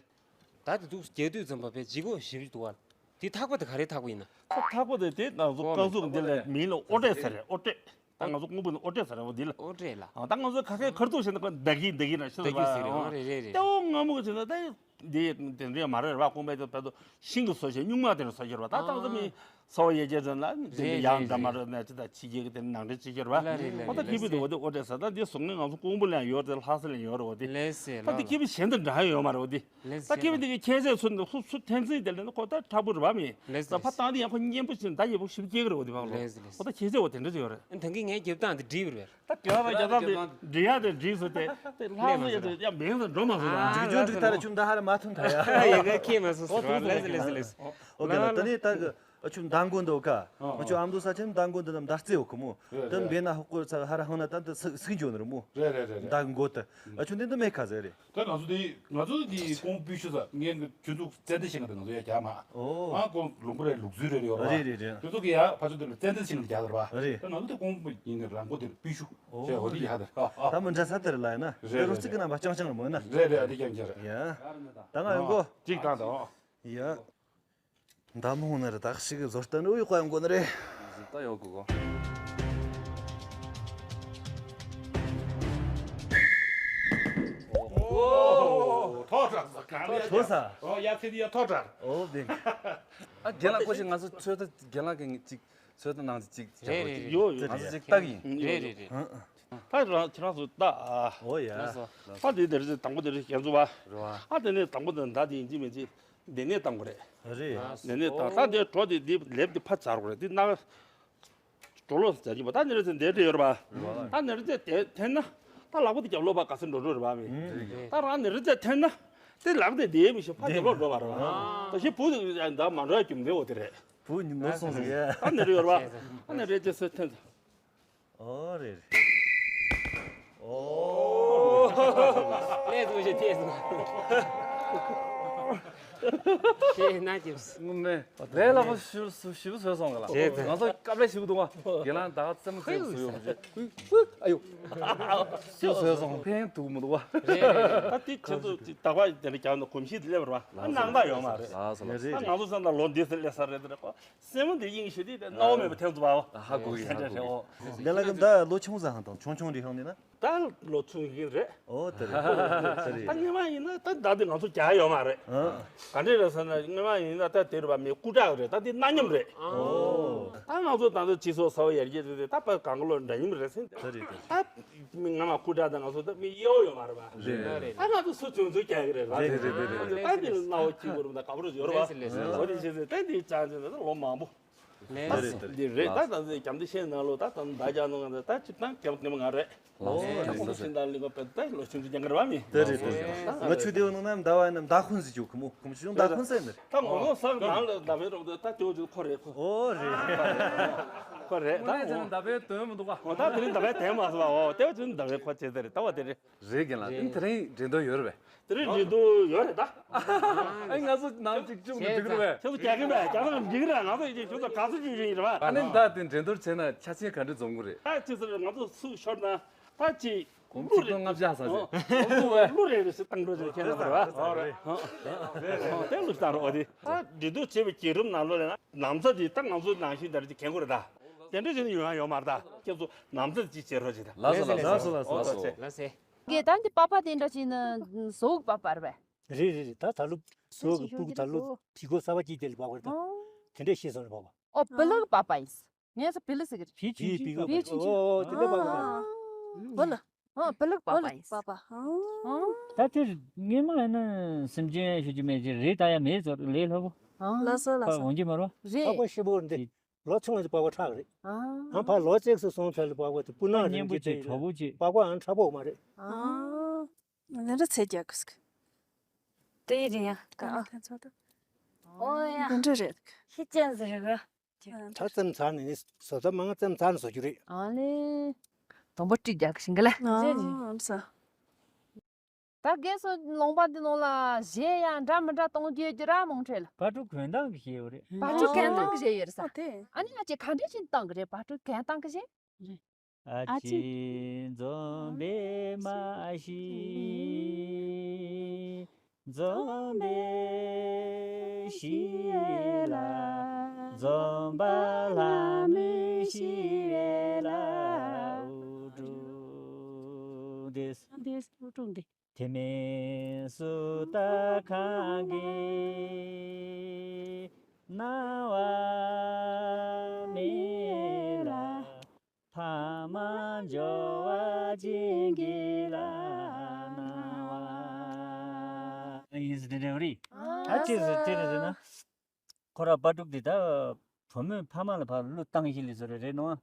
ད་དེ་འདུག་རྒྱས་དུས་ཙམ་པ་བས་ལྗིད་ཁོག་ཞེ་པོ་ཅིག་འདུག་བ། དེ་ཐག་པ་དེ་ག་རེ་ཐག་པ་ཡིན་ན། ཐག་པ་དེ་དེ་ང་ཚོ་རྐང་ཟུག་འདི་ལ་མིང་ལ་ཨོ་ཏྲེ་ཟེར་རེད་ཨོ་ཏྲེ། ད་ང་ཚོ་ཀོང་པོ་ནས་ཨོ་ཏྲེ་ཟེར་རེད་འོ་འདི་ལ། ཨོ་ཏྲེ་ལ། ཨ་ད་ང་ཚོ་ཁ་ཤས་ཁར་ཐུག་བྱས་ན་ཁོ་ད་གི་ད་གི་ན་ཤི་ད་གི་ཟེར་རེད་ཨོ་རེད་རེད་རེད། ཏེའོ་ང་མོ་གི་བྱས་ན་ད་འདི་དེ་འདྲ་མ་རེད་ར་ཀོང་པོའི་དེ་ད་དུ་ཤིང་གི་བཟོ་བྱས་སྨྱུག་མ་དེ་འདྲ་བཟོ་གི་རེད་བ་ད་ད་ང་ཚོ་མི་ཚོ་བ་ཡེ་རྒྱས་ཟེར་ན་འདི་འདི་ཡང་འདྲ་མ་རེད་ན་ཅི་ད་ཕྱི་རྒྱལ་གི་དེ་ནང་འདྲ་ཅི་གི་རེད་བ། ལ་རེད་ལ་ཨོ་ད་རེད་ཁི་པི་དེ་འོ་དེ་ཨོ་ཏྲེ་ཟེར་ད་འདི་བཟོ་ངན་ང་ཚོ་ཀོང་པོ་ལ་ཡང་ཡོད་རེད་ལྷ་ས་ལ་ཡང་ཡོད་རེད་འོ་དེ། ལེ་སེ་ད་ལ། དེ་ཁི་པི་གཞན་དུ་འདྲ་ཡོད་མ་རེད་འོ་དེ། ལེ་ད་སྐྱེ་བ་འདི་གི་ཁྱད་ཆོས་ཚུར་འདི་ཧུ་སུ་འཐེན་ཚིག་དེ་ལས་ནི་ཁོ་ད་ཁྲ་བུ་རུ་བ་མི། ལེ་ད་ཕ་སེ། བཏང་དེ་ཡང་ཁོ་གཉན་པོ་ཕྱིན་ད་ཡེ་པོ་ཞིབ་སྐྱེ་གི་རེད་འོ་དེ་བ་ལོ། ལེ་སེ་ལེ་སེ། ཨོ་ད་ཁྱད་ཆོས་འོ་དེ་འདྲ་ཡོད་རེད། ཨ་ད་གི་ང་རང་རྒྱབ་སྟངས་དེ་འདྲི་བ་རེད། ད་གི་ང་རང་རྒྱབ་སྟངས་དེ་འདྲི་ཡ་དེ་འདྲི་སོ་དེ་དེ་ལྷག་སོ་ཡ་དེ་ཡ་མེད་སོ་འགྲོ་མ་སོ་ད། ཨ་འཇིག་རྒྱུ་འདྲི་ད་ར་ཆུང་ད་ཧ་ར་མ་ཐུང་ད་ཡ། ཡ་ག་ཁྱེད་མ་སོ་སོ་ལེ་སེ་ལེ་སེ་ལེ་སེ། ཨོ་ག་ད་ད་ནི་ད་གི་ཨ་ཆུ་མདང་དགོང་དུ་ཁ། ཨ་ཨ་ཆུ་ཨ་མདོ་ས་ཆེན་མདང་དགོང་དུ་ནམ་ཟླ་རྩེ་འོ་ཁུ་མོ། རེད་དེ་རེད། འབེ་ན་ཧོ་ཀོ་ཚ་ཧ་ར་ཧང་ན་ད་འདི་སི་སིག་འཇོ་ནི་རུ་མོ། རེད་རེད་རེད་རེད། མདང་དགོང་དུ། ཨ་ཆུ་འདི་འདི་མེ་ཁ་ཟེ་རེད། ད་ང་ཚོ་འདི་ང་ཚོ་འདི་ཀོང་པུ་ཤུ་ས་ངས་ཁྱོད་ཚོ་ཙན་དན་ཤིང་ང་དེ་ང་ཚོ་ཡ་རྒྱ་མ། ཨོ། ང་ཀོང་ལུང་པ་རེད་ལུག་རྫུས་རེད་ཡོད་ར། རེད་རེད་རེད། ཁྱོད་ཚོ་གི་ཡ་ཕ་ཆུ་འདི་ལ་ཙན་དན་ཤིང་ང་རྒྱ་ར་བ། རེད། ད་ང་ཚོ་འདི་ཀོང་པུ་ཡིན་ནི་རང་མགོ་དེ་པུ་ཤུ། ཨོ། ཞེས་འོ་འདི་ཡ་དེ། ད་མི་འདྲ་ས་དེར་ལ་ཡ་ན། རེད་རེད་རེད། རོ་ཙི་ཀི་ན་བ་ཅང་ཅང་ར་མོ་ན། རེད་རེད་ཨ་འདི་ཀྱང་ཀྱང་རེད། ཡ། ད་ང་ཡོང་གོ། གཅིག་དང་དང་། ཡ། མདའ་མོ་ནི་རི་དྭགས་ཤིག་གི་བཟོ་ལྟ་ནི་འུ་ཡི་ཁོ་ཡང་གོ་ནི་རེད། བཟོ་ལྟ་ཡོད་གོ་གོ། ཨོ། ཐོག་དྲག་ས་གང་རེད། ཐོག་ས། ཨོ་ཡ་ཚེ་འདི་ཡ་ཐོག་དྲག་ཨོ་བདེན། ཨ་རྒན་ལགས་ཁོ་ཞིག་ང་ཚོ་ཚོད་ལྟ་རྒན་ལགས་ཀྱི་ཅིག་ཚོད་ལྟ་གནང་ཅིག་ཅིག་རེད་རེད་རེད། ཡོད་ཡོད། ང་ཚོ་ཅིག་ལྟ་གི་ཡིན། རེད་རེད་རེད། ཧང་། ད་རང་ཁྱེད་རང་ཚོ་ལྟ་ཨ། ཨོ་ཡ། ལགས་སོ། ཨ་དེ་དེ་རེད་དང་པོ་དེ་རེད་ཁྱེད་ཚོ་བ། རེད་བ། ཨ་དེ་ནས་དང་པོ་དེ་མདའ་དེ་ཡིན་གཅིག་མིན་གཅིག་འདི་ནས་བཏང་དགོས་རེད། རེད། འདི་ནས་བཏང་ད་འདི་གྲོ་དེ་འདི་ལེབ་དེ་ཕར་ཚར་དགོས་རེད་འདི་ན། གྲོ་ལོག་ཟེར་གྱི་པ་ད་ནི་རེད་ཚེ་འདི་འདྲ་ཡོད་རེད་པ། ད་ནི་རེད་ཚེ་དེ་འཐེན་ན། ད་ལག་པ་དེ་རྒྱབ་ལོག་པ་ག་ཚོད་འགྲོ་འགྲོ་རེད་པ་མི། ད་རང་ནི་རེད་ཚེ་འཐེན་ན། དེ་ལག་དེ་དེ་མི་ཤེས་ཕར་རྒྱབ་ལོག་འགྲོ་བ་རེད་པ། ད་ཤི་བུ་དེ་ད་མ་འགྲོ་ཡ་རྒྱུ་མི་འདུག་འོ་དེ་རེད། བུ་ནི་ནོར་སོང་ཟེར་གི། ཨ་ནི་རེད་ཡོད་རེད་པ། ཨ་ནི་རེད་ཅེས་སོ་ཐོན་ཟེར། ཨོ་རེད་རེད། ཨོ། ལས་དུ་ཞེ་ཐེས་སོང་། ཞེས་ན་ཅིག་དངོས་གནས་རེད་ལ་ཁོ་ཞིབ་ཞིབ་བཟོས་སོང་ག་ལ། བྱས་ཙང་ང་ཚོ་སྐབས་ལ་ཞིབ་འདུག་བ། དགེ་ལང་ད་རྩེད་མོ་རྩེ་བཟོ་ཡོད་མ་རེད། ཨ་ཡོ། ཞིབ་བཟོས་སོང་ཕན་ཐོགས་མི་འདུག་བ། རེད་རེད། ད་དེ་ཁྱེད་ཚོ་དེ་ད་བར་དེ་འདྲ་རྒྱག་ན་གོམས་གཤིས་དེ་སླེབས་པ་རེད་བ། ཨ་སྣང་དག་ཡོད་མ་རེད། ལགས་སོ་ལགས་སོ། ད་ང་ཚོ་བསམ་ད་ལོ་འདི་ཚོ་སླེབས་ས་རེད་དེ་རེད་ཁོ། སེམས་པ་འདི་དབྱིངས་ཞུ་དུས་དེ་སྣང་བ་མེད་པ་ཐེབས་ཐུབ་པའོ། ཧ་གོ་གི་ཧ་གོ་གི། འདི་ལ་གི་ད་ལོ་ཆུང་ཙང་དང་ཆུང་ཆུང་རེད་ཧང་ནི་ན། ད་ལོ་ཆུང་གི་རེད། ཨོ་དེ་རེད་དེ་རེད། ད་སྔོན་མ་ཡིན་ན་ད་ད་དེ་ང་ཚོ་རྒྱག་ཡོད་མ་རེད། ཨ་ག་འདྲས་རེད་ཟེར་ན་སྔོན་མ་ཡིན་ན་ད་དེ་རུ་བ་མི་སྐུ་དྲག་རེད། ད་དེ་གནའ་ཉམས་རེད། ཨོ་ད་ང་ཚོ་ད་ཚོ་སྤྱི་ཚོགས་གསར་པ་ཡར་རྒྱས་དེ་ད་ཕ་གང་ག་ལོ་འདྲ་མཉམ་རེད་ཟེར། དེ་རེད་དེ་རེད། ད་མི་སྔ་མ་སྐུ་དྲག་ད་ང་ཚོ་ད་མི་གཡས་པོ་ཡོད་མ་རེད་བ། རེད་རེད། ད་ང་ཚོ་སུ་བྱུང་ཚུལ་རྒྱག་གི་རེད་བ། རེད་རེད་རེད་རེད། ད་དེ་ལ་སྣང་བ་སྐྱིད་པོ་རུ་ད་ག་པར་ཡོད་རེད་བ། ལེགས་སེ་ལེགས་སེ། འོ་དེ་བྱས་ཚེ་ད་དེ་ཅང་ཅང་ད་ལོ་མང་པོ། ལགས་སོ། འདི་རེད། ད་ད་ཚོད་རྒྱམ་འདི་ཤེས་ནང་ལོ་ད་ད་ད་རྒྱ་ནང་ང་ད་ཅི་ད་རྒྱམ་དེ་མ་ང་རེད། ལགས་སོ། ད་ཁོང་ཚོ་ཤིང་ད་ལི་མ་པད་ད་ལོ་ཆུང་ཆུང་རྒྱང་གར་བ་མི། དེ་རེད་དེ་རེད། ང་ཆུ་དེའུ་ནང་ན་མདའ་བ་ན་མདའ་ཁུན་ཟི་ཅུ་ཁུ་མོ་ཁུ་མོ་ཆུ་མདའ་ཁུན་ཟེར་ནི་རེད། ད་ངོ་ངོ་སང་ནང་ལ་མདའ་བའི་རོགས་ད་ད་དེའུ་ཅུ་ཁོ་རེད་ཁོ། ཨོ་རེད། ཁོ་རེད་ད། ངོ་ནས་ཟེར་ན་མདའ་བའི་དོན་མི་འདུག་ག། ཨོ་ད་དེ་རིང་མདའ་བའི་དོན་མ་སོང་བ། ཨོ་དེའུ་ཅུ་མདའ་བའི་ཁོ་བྱེད་ད་རེད་ད་བ་དེ་རེད། རེད་རྒན་ལགས། དེ་རིང་འགྲན་བསྡུར་ཡོད་རེད་པས། དེ་རིང་འགྲན་བསྡུར་ཡོད་རེད་ད། ཨ་ང་ཚོ་ནང་གཅིག་བཅུག་ནས་འགྲིག་རེད་པས། ཁྱོད་ཚོ་རྒྱག་གི་མེད། རྒྱག་ས་འགྲིག་གི་རེད། ང་ཚོ་ཡིན་གཅིག་ཁྱོད་ཚོ་ག་ཚོད་བཅུག་བཞིན་ཡིན་རེད་པ། ཨ་ནི་ད་དེ་འགྲན་བསྡུར་བྱས་ན་ཆ་རྐྱེན་ག་འདྲ་འཛོམས་དགོས་རེད། ད་ཅི་ཟེར་ང་ཚོ་སུ་ཤོར་ན་ད་ཅི་གོང་གླུ་ཆིག་སྟོང་ལྔ་བརྒྱ་ཟ་ཟེར། ཨོ་གླུ་རེད་རེད་ཟེར་བཏང་འགྲོ་ཟེར་ཁྱེད་རང་ཚོ་རེད་པ། ཨོ་རེད། ཨོ་དེ་གླུ་བཏང་རོགས་དེ། ད་འགྲན་བསྡུར་བྱེད་པའི་བརྒྱུད་རིམ་ནང་ལོགས་ལ་ན་ན་ཚ་དེ་ད་ང་ཚོ་ནང་བཞིན་དེ་འདྲ་ཅིག་གྱོན་དགོས་རེད་ད། དེ་འདྲ་བྱས་ན་ཡོང་ཡ་ཡོད་མ་རེད་ད། ཁྱེད་ཚོ་ན་ཚ་ཅིག་བྱེད་རོགས་བྱེད་ད། ལགས་སོ་ལགས་སོ་ལགས་སོ་ལགས་སོ། ལགས་སེ། གེ་ད་འདི་པགས་པ་དེ་འདྲ་ཞིག་ནི་བཟོ་གི་པགས་པ་རེད་པས། རེད་རེད་རེད། ད་ད་ལོ་བཟོ་གི་སྤུ་གུ་ད་ལོ་བྱི་གོ་གསར་པ་ཅིག་དེ་ལ་པགས་པ་རེད་ད། ཨོ། དེ་འདྲས་ཤེས་སོང་རེད་པགས་པ། ཨོ་བི་ལ་གི་པགས་པ་ཡིན། ངས་ཚོ་བི་ལ་ཟེར་གི་རེད། བྱི་བྱི་བྱི་བི་གོ་བི་ཆུང་ཆུང་། ཨོ་ཨོ་དེ་འདྲས་པགས་པ་རེད། ཨོ་བི་ལ། ཨོ་བི་ལ་གི་པགས་པ་ཡིན། པགས་པ། ཨོ། ད་དེ་སྔོན་མ་ཡིན་ན་སེམས་ཅན་ཞུ་རྒྱུ་མེད་ཅེས་རེད་ད་ཡ་མེད་ཚོར་ལས་སླ་པོ། ཨོ། ལགས་སོ་ལགས་པགས་སོ། འོང་གི་མ་རེད་པ། རེད། པགས་པ་ཤེ་པོ་འདི། ལོ་ཆུང་བའི་པགས་པ་ཁྲག་རེད། ཨང་། ཕར་ལོ་གཅིག་སུ་སོང་ཚར་ལ་པགས་པ་དེ་སྤུ་ནག་རིང་གཉེན་པོ་གྱི་བྱེད་དེ་གྲོགས་པོ་བྱེད། པགས་པའང་ཁྲག་པོ་མ་རེད། ཨང་། འདི་འདྲ་ཚད་རྒྱག་གི་སྐུ། དེ་ཡི་རིང་ཡ་ཀ། ཨོ་ཡ། འདི་འདྲ་རེད། ཤི་ཅན་ཟེར་གི། ད་ཙམ་ཚར་ནས་ནི་བཟོ་ལྟ་མང་ཙམ་ཚར་ནས་བཟོ་རྒྱུ་རེད། ཨ་ལེ། དང་པོ་ཀྲིག་རྒྱག་གི་ཤིང་གི་ལ། ཨང་། ད་རྒན་སོ་ལུང་པ་འདི་ནང་ལ་གཞས་ཡང་འདྲ་མི་འདྲ་གཏོང་རྒྱུ་རྒྱུ་ར་མང་ཁྲེལ། བ་ཕྲུག་གོན་སྟངས་ཀྱི་གཞས་ཡོད་རེད། བ་ཕྲུག་གོན་སྟངས་ཀྱི་གཞས་ཡོད་རེད་ས། ཨ་དེ། ཨ་ནི་ང་ཅིག་ག་འདྲས་ཅིག་བཏང་གི་རེད། བ་ཕྲུག་གོན་སྟངས་ཀྱི་གཞས། ཨ་ཅེ་འཛོམས་པའི་མ་ཤི། འཛོམས་པའི་ཤི་ལ། འཛོམས་པ་ལྷ་མོའི་ཤི་བའི་ལ། ཨུ་ཀྲུང་འདི། འདི་ཨུ་ཀྲུང་འདི། དེ་མིན་སུ་ད་གང་གི་སྣང་བ་མེད་ལ། ཕ་མ་འབྱོར་བ་ཅན་གྱི་ལ་སྣང་བ། ཡིན་ཟེར་དེ་འདྲ་རེད། ཨ་ཅེ་ཟེར་དེ་རེད་ཟེར་ན། ཁོ་ར་པ་ཕྲུག་འདི་ད་བུ་མོས་ཕ་མ་ལ་ཕར་གླུ་བཏང་ཞིག་ལས་བཟོ་རེ་རེད་ནོ། ཨ།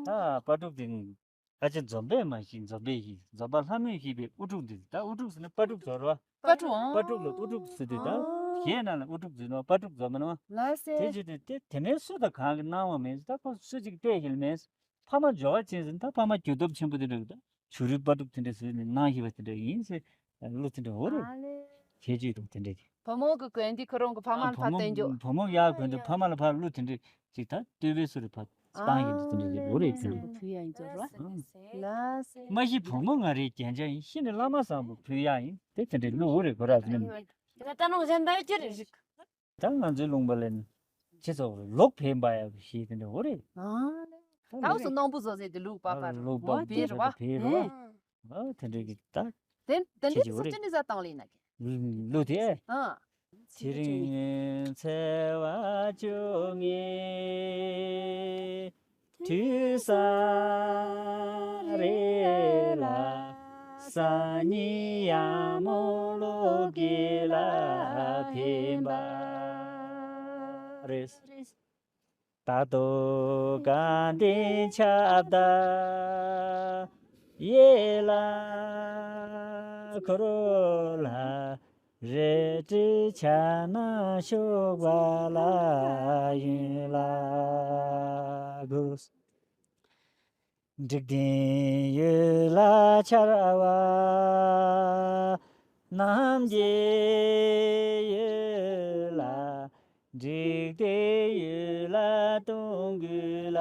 ད་པ་ཕྲུག་འདི། ཨ་ཅེ་འཛོམས་པའི་མ་ཤི་འཛོམས་པའི་ཤི། འཛོམས་པ་ལྷ་མོས་ཤི་བའི་ཨུ་ཕྲུག་འདི། ད་ཨུ་ཕྲུག་ཟེར་ན་པ་ཕྲུག་ཟེར་བ། པ་ཕྲུག་ཨང་། པ་ཕྲུག་ལ་ཨུ་ཕྲུག་ཟེར་དུས་ད། ཨང་། གཞས་ནང་ལ་ཨུ་ཕྲུག་ཟེར་ནོ། པ་ཕྲུག་འཛོམས་མ་ནོ། ལ་སེ། དེ་བྱེད་དུས་དེ་དེ་མིན་སུ་དང་གང་གི་སྣང་བ་མེད་ད། ཁོ་སུ་གཅིག་བལྟས་ཤིག་མེད། ཕ་མ་འབྱོར་བ་ཅན་ཟེར་ན་ད་ཕ་མ་རྒྱུ་སྟོབས་ཆེན་པོ་དེ་འདྲ་གི་ད། བྱུ་རུའི་པ་ཕྲུག་དེ་འདྲ་ཟེར་ནས་གནང་ཤེས་པ་དེ་འདྲ་ཡིན་ཟེར། གླུ་དེ་འདྲ་འོ་རེད། ཨ་ལེ། ཁྱད་ཆོས་དང་དེ་འདྲ་དེ། བུ་མོ་གི་གོན་དུས་ཁོ་རང་གི་ཕ་མ་ལ་ཕར་བསྟན་རྒྱུ། བུ་མོ་ཡག་གོན་དུས་ཕ་མ་ལ་ཕར་གླུ་དེ་འདྲ་ཅིག་ད་བསྟོད་པའི་སུ་རེ་ཕར་བཏང་ཡིན་དུས་དེ་འདྲ་དེ་འོ་རེད་དེ་འདྲ། ཕུལ་ཡ་ཡིན་ཚོར་བ། ལ་སེ། མ་གཞི་བུ་མོ་ང་རའི་རྒྱན་ཆ་ཡིན། ཤི་ནས་བླ་མ་བཟང་པོ་ཕུལ་ཡ་ཡིན་དེ་དེ་འདྲའི་གླུ་འོ་རེད་གོ་ར་ཟེར་ནས། ད་ནང་བཞིན་ད་ཅི་རེད་རིག་ད་ང་ཚོའི་ལུང་པ་ལ་ནི་ཁྱེད་ཚོ་ལོག་ཕན་པ་ཡག་ཞེས་དེ་འདྲ་འོ་རེད། ཨ་ལེ། ད་འུ་ཚོ་སྣང་བུ་བཟོ་ཟེར་དེ་ལུག་པ་པར་ལུག་པ་འོ་བེ་རེད་བ། བེ་རེད་བ། ཨ་དེ་འདྲ་གི་ད། དེ་དེ་འདྲ་ཁྱེད་ཀྱི་འོ་ཚོ་རེད། ཅི་ནས་ཟ་བཏང་ལེ་ན་གི། ལུག་དེ། ཨ། དེ་རིང་ཚེས་པ་བཅོ་ལྔའི་དུས་ས་རེད་ལ། སང་ཉིན་ཡང་མོ་ལོ་གི་ལ་ཕན་པ་རེད། ད་དུ་གང་དེ་ཆབ་ད་ཡེ་ལ་ཁོ་རོ་ལ། རེ་ཏི་ཆ་ན་ཤོག་བ་ལ་ཡུན་ལ་གུ། འཇིག་རྟེན་ཡུལ་ལ་ཆར་བ་རྣམས་ཀྱི་ འགྲིག་དེ་ཡོད་ལ་གཏོང་དགོས་ལ་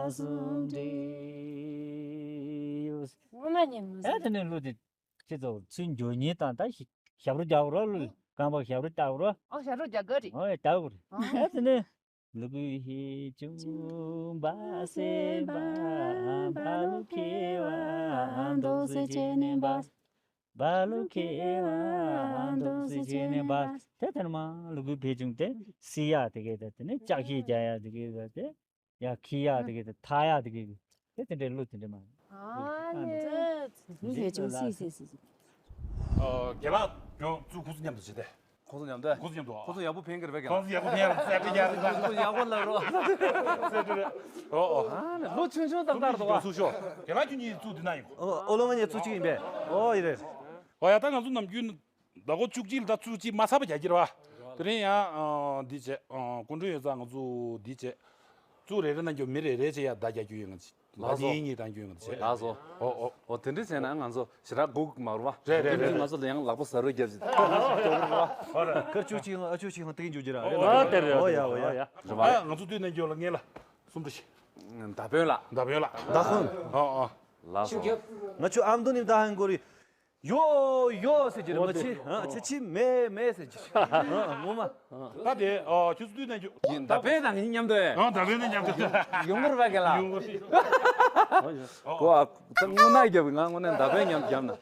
གསུམ་འགྲིག་ཡོད། ངོ་མ་ཉན་མི་ཨ་དེ་ནས་གླུ་དེ་ཁྱེད་ཚོ་ཚུར་འགྱོ་ཉེན་དང་ད་ཞབས་བྲོ་རྒྱག་རོགས་ལུས་རྐང་པ་ཞབས་བྲོ་བཏགས་རོགས། ཨོ་ཞབས་བྲོ་རྒྱག་གི་རེད། ཨོ་ཡ་རྒྱག་དགོས་རེད། ཨ་དེ་ནས། ལུ་གུ་ཧེ་ཅུང་བ་སེ་བ་བ་ལུ་ཁེ་བ་འདོག་སེ་ཆེ་ནེ་བ། བ་ལུ་ཁེ་བ་འདོག་སེ་ཆེ་ནེ་བ། དེ་ལྟར་མ་ལུ་གུ་ཕེ་ཅུང་དེ་སི་ཡ་དེ་གེ་དེ་དེ་ནི་ལྕགས་ཤེད་རྒྱ་ཡ་དེ་གེ་དེ་ཡ་ཁི་ཡ་དེ་གེ་དེ་ཐ་ཡ་དེ་གེ་དེ་དེ་འདྲའི་གླུ་དེ་འདྲ་མ། ཨ་ནི། ལུ་གུ་ཕེ་ཅུང་སི་སི་སི་སི། རྒན་ལགས་ཀྱང་ཚུར་ཁོང་ཚོ་མཉམ་དུ་བྱེད་དེ། ཁོང་ཚོ་མཉམ་དུ། ཁོང་ཚོ་མཉམ་དུ། ཁོང་ཚོ་ཡག་པོ་ཕན་གི་རེད་པས་ཀྱང་། ཁོང་ཚོ་ཡག་པོ་ཕན་རེད། གསལ་སྒྲིག་ཡག་རེད། ཁོང་ཚོ་ཡག་པོ་ལབ་རོགས། གསལ་སྒྲིག་རེད། ཨོ་ཨོ། ཨ་ནི་ལོ་ཆུང་ཆུང་ཙམ་ལྟར་འདུག་བ། ཚུར་ཤོག་རྒན་ལགས་ཁྱོད་གཉིས་ཚུར་འདི་ན་ཡིན། ཨོ་ཨོ་ལོ་ང་གཉིས་ཚུར་གཅིག་ཡིན་པས། ཨོ་ཡིན་རེད། ཨོ་ཡ་ད་ང་ཚོ་ནམ་རྒྱུན་ཟླ་གོ་བཅུ་གཅིག་ལ་ད་ཚུར་གཅིག་མ་ཚར་བ་རྒྱག་གི་རེད་བ། དེ་རིང་ཡང་འདི་བྱས་སྐུ་མགྲོན་ཡོད་ཙང་ང་ཚོ་འདི་བྱས། ཚུར་རེ་རེ་ནང་གི་མི་རེ་རེ་བྱས་ཡ་བརྡ་རྒྱག་རྒྱུ་ཡིན་ང་ཚོ། ལགས་སོ། ད་གཉིས་གཉིས་བཏང་རྒྱུ་ཡོང་གི་བྱས། ལགས་སོ། ཨོ་ཨོ། ཨོ་དེ་འདྲ་བྱས་ན་ང་ཚོ་ཞེ་དྲག་སྒུག་མ་རུ་བ། རེད་རེད་རེད། ང་ཚོ་ལ་ཡང་ལག་པ་ཟ་རོ་རྒྱབ་ཅིག་ཁར་ཆུ་ཆིག་ཨ་ཆུ་ཆིག་ཏིང་འཇུ་རྒྱུ་ར། ཨོ་དེ་རེད། ཨོ་ཡ་ཨོ་ཡ། རེད་བ། ང་ཚོ་དུས་ནས་འགྱོ་ལ་ངེས་ལ་སུམ་ཏུ་ཤི། མདའ་དཔོན་ལ། མདའ་དཔོན་ལ། མདའ་དཔོན། ཨོ་ཨོ། ལགས་སོ། ང་ཆུ་ཨམ་དུ་ནི་མདའ་ཧན་གོ་རི། ཡོ་ཡོ་ཟེར་གྱི་རེད། ང་ཕྱི་ཨ་ཕྱི་ཕྱི་མེ་མེ་ཟེར་གྱི་རེད། ཨ་ངོ་མ། ད་དེ་ཨ་ཁྱོད་ཚོ་དུས་ནས་འཇུག་ཡིན་མདའ་དཔོན་དང་ངེད་མཉམ་དུ། ཨ་མདའ་དཔོན་དང་མཉམ་དུ། ཡོང་གི་རེད་པ་རྒན་ལགས། ཡོང་གི་རེད། གོ་ཨ་ད་དངོས་གནས་རྒྱབ་ང་དངོས་གནས་མདའ་དཔོན་མཉམ་རྒྱབ་ན། མདའ་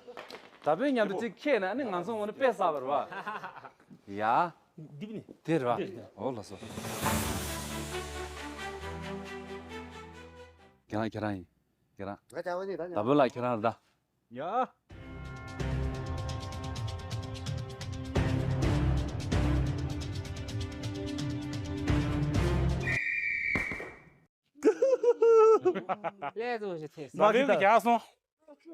དཔོན་མཉམ་དུ་གཅིག་ཁྱེད་ན་ཨ་ནི་ང་ཚོ་དངོས་གནས་དཔེ་བསགས་པ་རེད་པ། ཡ། འདི་ནི། དེ་རེད་པ། འདི་རེད། ཨོ་ལགས་སོ། རྒན་ལགས་ཁྱེད་རང་ཡིན། ཁྱེད་རང་། ང་བྱ་བ་ནི་ད་ཉལ། མདའ་དཔོན་ལགས་ཁྱེད་རང་རེད་ད། ཡ། ལས་བཟོ་ཞིག་ཐེབས། མདའ་དཔོན་གྱིས་རྒྱག་སོང་།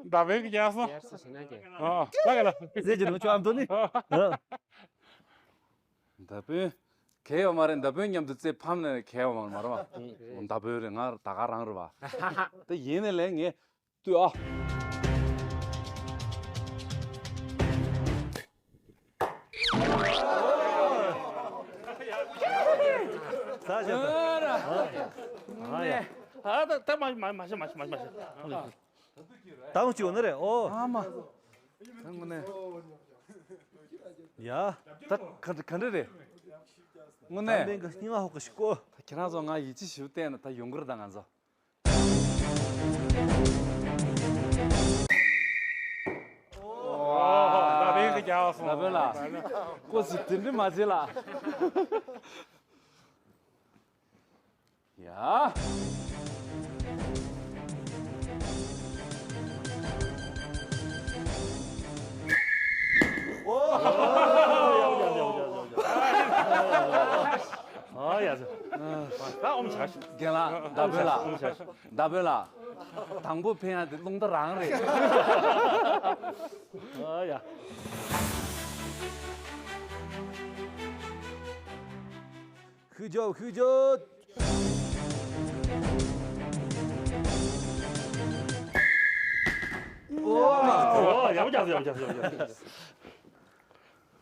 མདའ་དཔོན་གྱིས་རྒྱག་སོང་། རྒྱག་སོང་ཞེ་ན་རྒྱག་ཨ་ལ་ག་ལ། ཟེར་གྱི་འདུག་ཁྱོད་ཨམ་དོ་ནི། ཨ། མདའ་དཔོན། གལ་ཡོད་མ་རེད། མདའ་དཔོན་མཉམ་དུ་རྩེ་ཕམ་ནས་གལ་ཡོད་མ་རེད་པ། ཨ་མདའ་དཔོན་རེད། ང་ད་ག་རང་རེད་པ། ད་ཡིན་ནའི་ལས་ངས། ལྟོས་ཨ། ས་ཞབས། ཨ་ཡ། ཨ་ད་ད་མ་མ་མ་ཤ་མ་ཤ་མ་ཤ་མ་ཤ། ད་འོང་ཅིག་འོང་ན་རེད་ཨོ། ཨ་མ། ད་དངོས་གནས། ཡ། ད་ག་ག་འདྲ་རེད། དངོས་གནས། ད་ལན་གི་སྙིང་ང་ཧོག་གི་ཤི་ཀོ། ད་ཁྱེད་རང་ཚོ་ང་ཡིད་ཆེས་ཞིབ་བལྟས་ན་ད་ཡོང་གི་རེད་ད་ང་ཚོ། ད་བེང་གི་རྒྱལ་བ་སོང་། ད་བེང་ལ། ཀོ་ཟི་དེ་འདྲི་མ་བྱེད་ལ། ཡ། ཨ་ཡ་ཟེར། ད་ཨོམ་ཆ་ཤི། རྒན་ལགས་མདའ་དཔོན་ལགས། ཨོམ་ཆ་ཤི། མདའ་དཔོན་ལགས། དང་པོ་ཕན་ཡ་དེ་རླུང་རྟ་རང་རེད། ཨ་ཡ། ཤུགས་རྒྱོབ་ཤུགས་རྒྱོབ། ཨོ་མ། ཨོ་ཡག་པོ་རྒྱག་སོང་། ཡག་པོ་རྒྱག་སོང་། ཡག་པོ་རྒྱག་སོང་།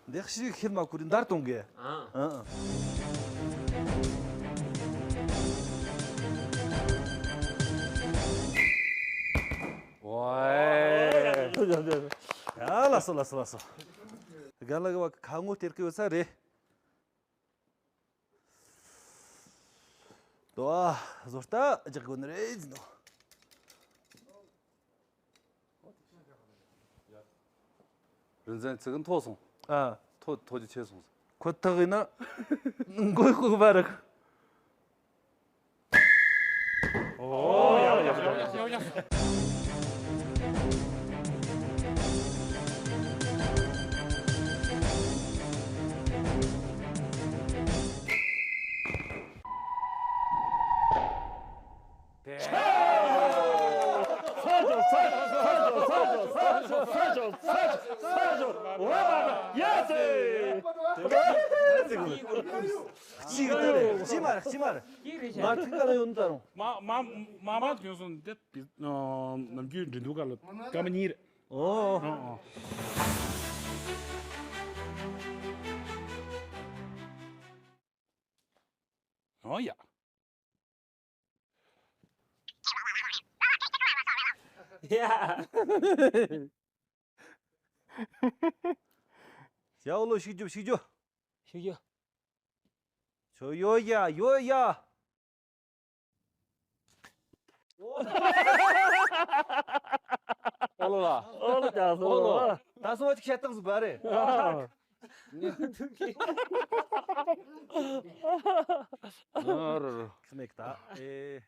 འདི་ཞིག་ཤེད་མ་ཁུར་འདར་གཏོང་གི། ཨ། ཨ། ཝའེ། ཡ་ལ་སོ་ལ་སོ་ལ་སོ། རྒན་ལགས་ཀྱི་བ་ཁ་ངོ་སྟེར་གི་ཡོད་ས་རེད། དོ་ཨ་བཟོ་ལྟ་རྒྱག་དགོས་ནི་རེད་ཟིན་ནོ། རིན་ཆེན་ཚིག་མཐོ་སོང་། ཨ། མཐོ་མཐོ་རྒྱུ་ཆེ་སོང་། ཁོ་ཐག་ཡིན་ན་མགོའི་ལྐུགས་པ་རེད། ཨོ་ཡག་ཡག་ཡག་ཡག། གཅིག་ལྟ་རེད། གཅིག་མ་རེད། གཅིག་མ་རེད། མ་ཐིག་ག་ལ་ཡོད་ནི་ད་རུང་། མ་མ་མ་མ་དེ་སོང་འདི་ནམ་རྒྱུན་འགྲན་བསྡུར་སྐབས་ལ་སྐར་མ་གཉིས་རེད། ཨོ། ཨོ་ཨོ། ཨོ་ཡ། ཡ་ཨོ་ལོ་ཤིག་རྒྱུ་ཤིག་རྒྱུ། ཤིག་རྒྱུ། ཆོ་ཡོ་ཡ་ཡོ་ཡ། ཨོ་ལོ་ལ། ཨོ་ལོ་ལ། ཨོ་ལོ། ད་སོང་བ་ཅིག་ཤ་སྟག་ཟིག་པ་རེད། ཨ། ངས་ཐུག་གི། ཨ་རོ་རོ། ཁི་མེད་ད། ཨེ།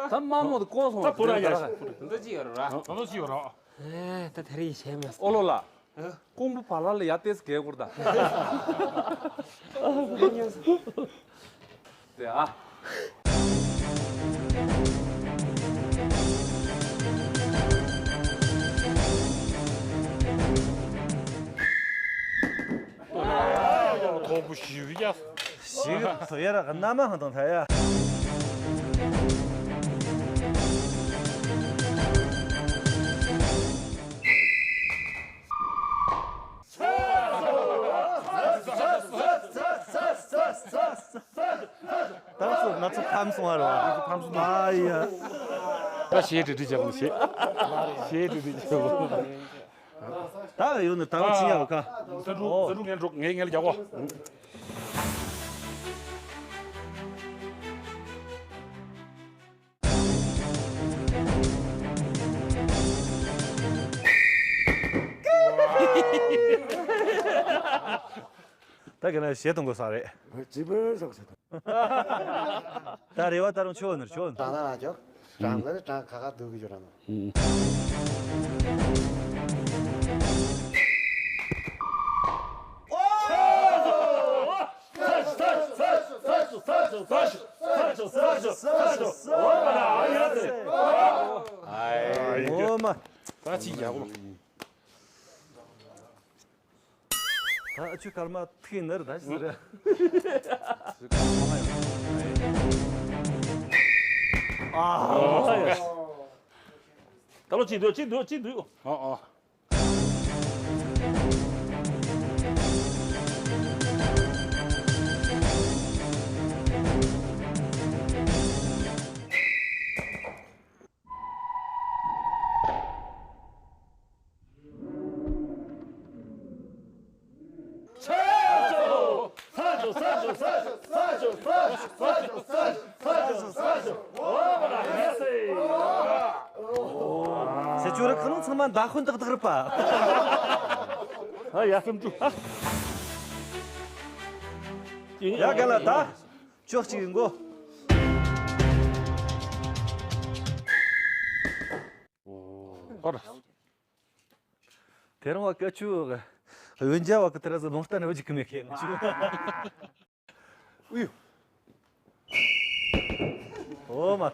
ད་མ་མོ་དེ་ལྐོག་སོང་བ། ད་པུ་ར་ཡ། འདི་ཅི་ཡོད་ར། ང་ཚོ་ཅི་ཡོད་ར། ཨེ། ད་དེ་རིང་བྱས་མེད། ཨོ་ལོ་ལ། ཨ། ཀོང་པོ་བ་ལ་ལ་ཡ་ཏེས་གེ་གོར་ད། དེ་ཨ། ཐོག་པོ་ཞིག་ཡ། ཞིག་ཐོ་ཡ་ར་ག་ན་མ་ཧང་དང་ཐ་ཡ། ད་ཚོ་ང་ཚོ་ཕམ་སོང་བ་རེད་བ། ཕམ་སོང་། ཨ་ཡ། ད་ཞེ་དྲི་དྲི་བྱེད་དགོས་ཞེ། ཞེ་དྲི་དྲི་བྱེད་དགོས། ད་ཡོད་ནི་ད་བ་ཆི་ཡ་བ་ཁ། ས་འབྲུ་ས་འབྲུ་ངན་འགྲོ་ངའི་ངལ་རྒྱག་གོ། ད་ག་ན་ཞེ་གཏོང་དགོས་ས་རེད། ཇི་བོ་ཟོག་ཟེར། ད་རེ་བ་ད་རུང་ཆོ་ནར་ཆོ་ནར། དྲང་ན་ལ་ཅོ། དྲང་ལ་དྲང་ཁ་ཁ་འདུག་གི་ཅོ་ར་ན། ཨོ་མ། ད་ཅི་ཡག་གོ། ད་ཨ་ཆུ་སྐར་མ་ཐིག་ནར་ད་ཞིག་རེད། ཨ། ད་ལོ་ཅི་འདུག་ཅི་འདུག་ཅི་འདུག་ཨ་ཨ། ཟེར་ཆོག་ར་ཁ་ནང་ཚང་མ་མདའ་དཔོན་ཏག་ཏག་རེད་པ། ཨ་ཡ་སེམས་སྐྱོ། ཡ་ག་ལ་ད། ཅོག་ཅིག་མགོ། ཧོར། དེ་རིང་བ་ཀ་ཆུ། འོན་ཀྱང་བ་ཀ་དེ་ར་ཟི་ལོང་ལྟ་ནས་བ་ཅིག་གི་མེད་ཁེ་ང་ཆུ། ཨུ་ཡུ། ཨོ་མ།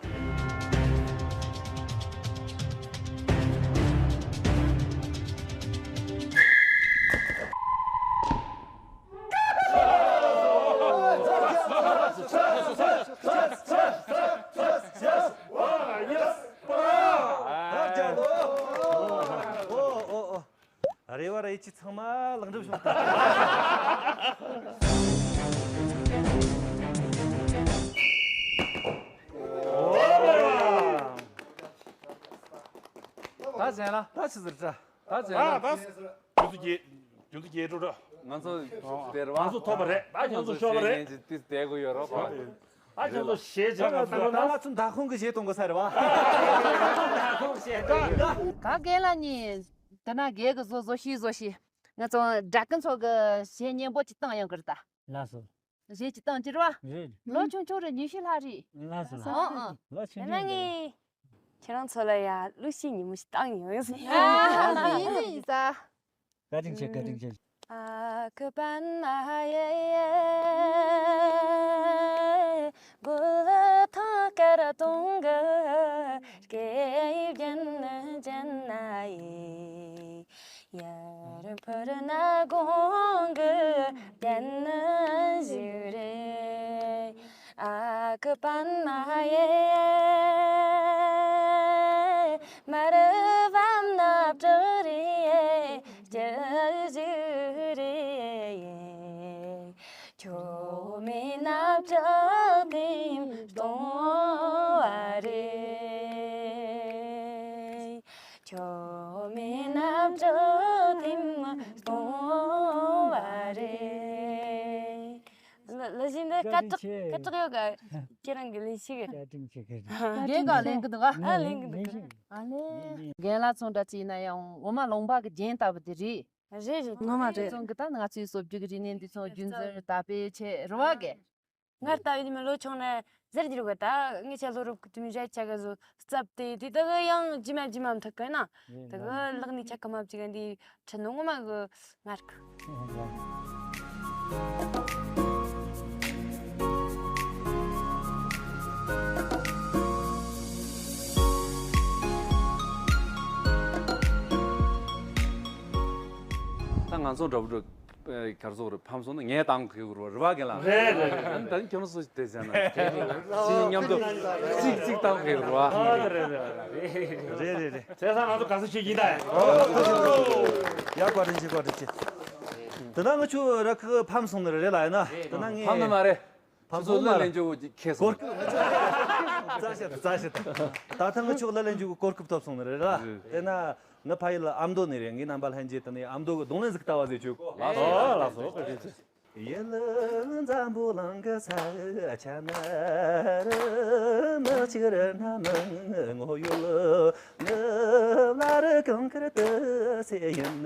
རེ་བ་རེ་ཅི་ཚང་མ་ལེགས་འགྲུབ་བྱུང་། ད་ཟེར་ལ་ད་ཆི་ཟེར་ད། ད་ཟེར་ལ། ད་ད། རྒྱུ་ཚོ་རྒྱས། རྒྱུ་ཚོ་རྒྱས་འགྲོ་འགྲོ། ང་ཚོ་དེར་བ། ང་ཚོ་ཐོབ་པ་རེད། ད་ང་ཚོ་ཤོར་བ་རེད། ང་ཚོ་ཤེས་ཉན་ཅིག་ཏིས་བསྡད་དགོས་ཡོད་རོགས། ད་ང་ཚོ་ཞེ་ཅག་ང་ཚོ་ད་ང་ཚོ་མདའ་ཁོང་གི་ཞེ་གཏོང་དགོས་ས་རེད་བ། མདའ་ཁོང་ཞེ་གཏོང་། ག་གེ་ལ་ནི། དེ་ན་གེ་གི་བཟོ་བཟོ་ཤི་བཟོ་ཤི། ང་ཚོ་དྲ་ཀུན་ཚོ་གི་ཞེ་སྙན་པོ་ཅིག་བཏང་ཡོང་གི་རེད་ད། ལགས་སོ། གཞས་ཅིག་བཏང་ཅི་རེད་བ། རེད། ལོ་ཆུང་ཆུང་རེད། ཉི་ཤུ་ལྷག་རེད། ལགས་སོ་ལགས། ཨང་ཨང་། ལོ་ཆུང་ཆུང་རེད། ངས་ཁྱེད་རང་ཚོ་ལ་ཡ་གླུ་གཞས་ཉིན་མོ་ཞིག་བཏང་ཡོང་ཡོང་ཟེར། ཨ་ཡིན་ནི་ཡིན་ས། བཀའ་དྲིན་ཆེ། བཀའ་དྲིན་ཆེ། ཀི་པན་མ་ཡེ། མ་རུ་བམ་ན་པྲ་རི་ཡེ་ཅི་ཟུ་རི་ཡེ། ཁྱོད་མེད་ན་བྲག་ཐིམ་སྟོང་བ་རེད། ཁྱོད་མེད་ན་བྲག་ཐིམ་སྟོང་བ་རེད། ལ་ལ་ཞིག་འདི་སྐད་གྲགས་སྐད་གྲགས་ཡོད་ག་ཁྱེད་རང་གི་ལས་ཤིག་བཀའ་དྲིན་ཆེ་གི། རྒན་ག་ལེན་གི་འདུག་ག་ཨ་ལེན་གི་འདུག་ག་ཨ་ལེ། རྒན་ལགས་ཚོ་འདྲ་ཅིག་ཡིན་ན་ཡང་འོ་མ་ལོང་པ་གི་རྒྱན་ལྟ་བུ་དེ་རེད། རེད་རེད། ངོ་མ་རེད། ཚོང་གི་ད་ང་ཚོའི་སྲོལ་རྒྱུན་གྱི་རིག་གནས་འདི་ཚོ་རྒྱུན་འཛིན་ད་སྤེལ་ཆེད་རེད་བ་གི། ང་ལྟ་བུ་ནི་ལོ་ཆུང་ནས་ཟེར་རྒྱུ་རེད་གི། ད་ངས་ཆ་ལོ་རབས་ཀྱི་དུས་མི་རེ་ཆ་ག་ཟོ་སྩབ་སྟེ་དེ་ད་གི་ཡང་ཇི་མ་ཇི་མ་མཐུག་གི་ན། ད་གི་ལག་ནས་ཆ་ག་མ་བཅུག་གི་འདི་ཁྲི་ནོ་ངོ་མ་གི་ངར་གི། ད་ང་ཚོ་འདྲ་པོ་འགྲོ་གར་སོག་རེ་ཕམ་སོང་ན་ངས་བཏང་གི་རུ་རེ་བ་གི་ལ། རེད་རེད་རེད། ད་ཁྱོད་སུ་དེ་ཟེར་ན་ཅི་མཉམ་དུ་གཅིག་གཅིག་བཏང་གི་རུ་བ། རེད་རེད་རེད། བྱས་ཙང་ང་ཚོ་ག་ས་ཞིག་ཡིན་ད། ཡ་བཀའ་དྲིན་ཆེ་བཀའ་དྲིན་ཆེ། དེ་ན་ང་ཆུ་ར་ཁ་ཕམ་སོང་ནི་རེད་ལ་ཡིན་ན་དེ་ན་ངས་ཕམ་ན་མ་རེད། ཕམ་ཚོ་སོང་ལ་མ་ལེན་རྒྱུ་ཁེ་སོང་། གོ་སྐབས་རྩ་ཤེ་རྩ་ཤེ། ད་ཐང་གི་ཕྱོགས་ལ་ལེན་རྒྱུ་གི་གོ་སྐབས་ཐོབ་སོང་ནི་རེད་ར། དེ་ན་ང་ཕ་ཡུལ་ཨ་མདོ་ནས་རེད། ངའི་རྣམ་པ་ལྷན་རྒྱས་དེ་ནས་ཨ་མདོ་གི་རྡུང་ལེན་ཟིག་ལྟ་བ་ཟེར་ཆོག་གོ། ལགས་སོ་ལགས་སོ། ཡུལ་འཛམ་བུ་གླིང་གི་ས་ཆ་ན་རི་མི་གཅིག་རི་སྣ་མང་ངོ་ཡོད། ངི་ལ་རི་གངས་དཀར་དུ་སེ་ཡིན།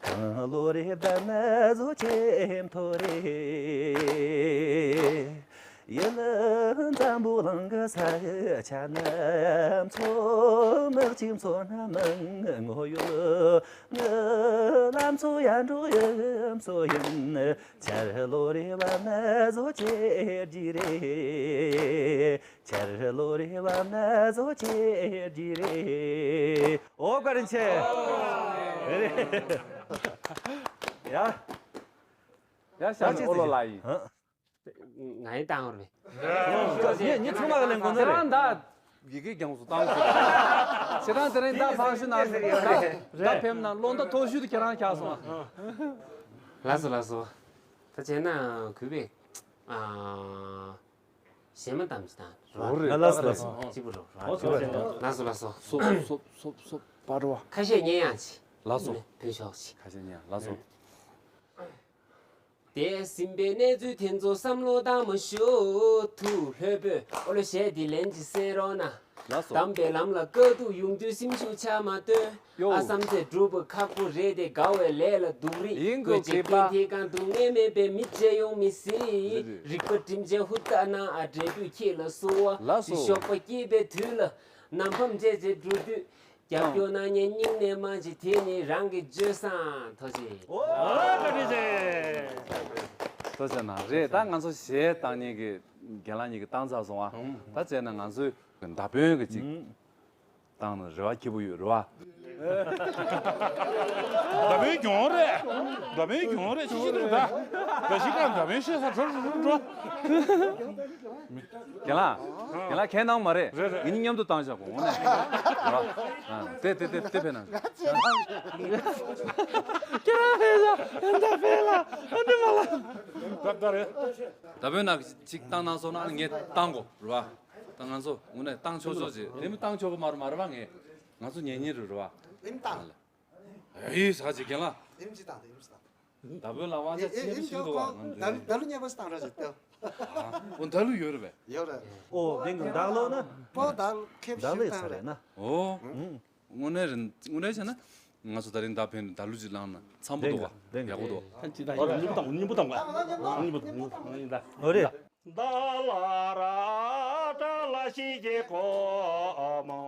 གངས་ལོ་རེ་བདག་ན་བཟོ་ཆེ་མཐོ་རེ། ཡུལ་འཛམ་བུ་གླིང་གི་ས་ཆ་ན་མཚོ་མི་གཅིག་མཚོ་སྣ་མང་ངོ་ཡོད། ངི་ལ་མཚོ་ཡར་འབྲོག་ཡུལ་མཚོ་ཡིན། ཆར་ལོ་རེ་བབས་ན་བཟོ་ཆེ་རྒྱུ་རེད། ཆར་ལོ་རེ་བབས་ན་བཟོ་ཆེ་རྒྱུ་རེད། ཨོ་བཀའ་དྲིན་ཆེ། རེད། ཡ། ཡ་ཤ་ནི་ཨོ་ལོ་ལ་ཡིན། ང་ཡི་བཏང་བར་བས། ངས་ངས་ཚང་མ་ག་ལེན་དགོས་ནི་ཁྱེད་རང་རེད། ད་ཡི་གེ་རྒྱང་སུ་བཏང་སོང་། ཁྱེད་རང་དེ་རིང་ད་ཕངས་ཤུ་ན་ཟེར་ཡ་ད་ཕེབས་ན་བློ་འདྲ་མཐོ་ཤོས་དེ་ཁྱེད་རང་ཁྱག་སོང་ཨ། ལགས་སོ་ལགས་སོ། ད་བྱས་ན་གུས་པས་ཨ། གཞས་མ་གཏམ་ཅི་དང་རོ། ཨོ་རེད། ལགས་སོ་ལགས་སོ། གཅིག་པུ་རོ། ཨོ་ཚོ་ཚོ། ལགས་སོ་ལགས་སོ། སོབ་སོབ་སོབ་སོབ་པ་རོ། ཁ་ཤས་ཉན་ཡང་ཅི། ལགས་སོ། བུ་ཤོག་ཅི། ཁ་ཤས་ཉན་ཡང་ལགས་སོ། འདས་ཟིན་པའི་གནས་ཚུལ་དེ་ཚོ་བསམ་བློ་བཏང་མ་ཤོག་ཐུགས་ལྷོད་པོས་ཨོ་ལོ་གཞས་འདི་ལན་ཅི་གསན་རོགས་གནང་། ལགས་སོ། དམ་པའི་ལམ་ལ་དཀའ་སྡུག་ཡོང་དུས་སེམས་ཤུགས་ཆག་མ་སྟོན། ཡོ། ཨ་བསམ་ཚེ་སྒྲུབ་པ་ཁག་པོ་རེད་དེ་དགའ་བའི་ལས་ལ་སྡུག་རིགས་ཡིན་དགོས་དགོས་ཅེས་པ། ཕན་ཐེ་གང་སྡུག་བསྔལ་མེད་པའི་མི་བརྗེད་ཡོང་མི་སྲིད། རེད་རེད། རིག་པ་དྲིན་ཅན་ཧུར་ཐག་གནང་ཨ་འབྲས་བུ་ཁྱེད་ལ་གསོལ་བ། ལགས་སོ། གཤོག་པ་སྐྱེས་པའི་དུས་ལ་ནམ་ཕམ་བཅད་བཅད་འགྲོ་དུས་རྒྱབ་སྐྱོར་གནང་མཁན་སྙིང་ནས་མ་བརྗེད་དེ་ནི་རང་གི་བརྗོད་བསམ་ཐོག་ཅིག་ཨོ་བཀའ་དྲིན་ཆེ། ཐུགས་རྗེ་གནང་། རེད་ད་ང་ཚོ་གཞས་བཏང་མཁན་གྱི་རྒན་ལགས་གཉིས་ཀྱིས་བཏང་ཚར་སོང་ཨ། ད་བྱས་ན་ང་ཚོའི་མདའ་དཔོན་གྱི་ཅིག་བཏང་ན་རེ་བ་སྐྱིད་པོ་ཡོད་རེད་བ། མདའ་དཔོན་གྱོང་རེད། མདའ་དཔོན་གྱོང་རེད་ཆུ་ཆུ་འདུག་ད། ད་ཞིག་ག་མདའ་དཔོན་ཤེས་ས་འགྲོ་འགྲོ་འགྲོ། རྒན་ལགས། རྒན་ལགས་ཁས་གནང་མ་རེད། རེད་རེད། ངེད་གཉིས་མཉམ་དུ་བཏང་བཞག་གོ་འོང་ནས། དེ་དེ་དེ་དེ་ཕེབས་ན། ཁྱེད་རང་ཕེབས་ས་མདའ་དཔོན་ལ་ཨ་འདི་མ་ལ། ད་ད་རེད། མདའ་དཔོན་ནག་ཅིག་བཏང་གནང་སོང་ན་ངས་བཏང་གོ་རེད་བ། ད་ང་ཚོ་དངོས་གནས་བཏང་ཆོག་ཆོག་ཅིག་དེ་མི་བཏང་ཆོག་གི་མ་རེད་མ་རེད་བ་ངས། ང་ཚོ་ཉན་ཉན་རེད་རེད་བ། ཨེམ་བཏང་། ཨེ་ས་ཅིག་རྒན་ལགས། ཨེམ་ཅི་བཏང་དེ་ཨེམ་ཅི་བཏང་། མདའ་དཔོན་ལ་དབང་ཆ་ཆེན་པོ་ཞིག་འདུག་བ་ང་ཚོ། མདའ་མདའ་ལུ་མཉེས་པོ་ཞིག་བཏང་ར་ཞིག་ལྟོས། ཨོ་མདའ་ལུ་ཡོད་རེད་པས། ཡོད་རེད། ཨོ་དེང་གི་མདའ་ལོ་ན། པོ་མདའ་ལུ་ཁེབས་མདའ་ལུ་ཡི་ཚ་རེད་ན། ཨོ། དངོས་གནས་རེད། དངོས་གནས་བྱས་ན་ང་ཚོ་ད་རིང་མདའ་དཔོན་མདའ་ལུ་ཅིག་བླངས་ན་འཚམ་པོ་འདུག་བ། དེང་གི་ཡག་པོ་འདུག་བ། ཨོ་རེད་སྙིང་པོ་བཏང་སྙིང་པོ་བཏང་ག་སྙིང་པོ་བཏང་སྙིང་པོ་བཏང་། ཨོ་རེད། མདའ་ལ་ར་ཏྲ་ལ་ཤི་གེ་གོ་མོ།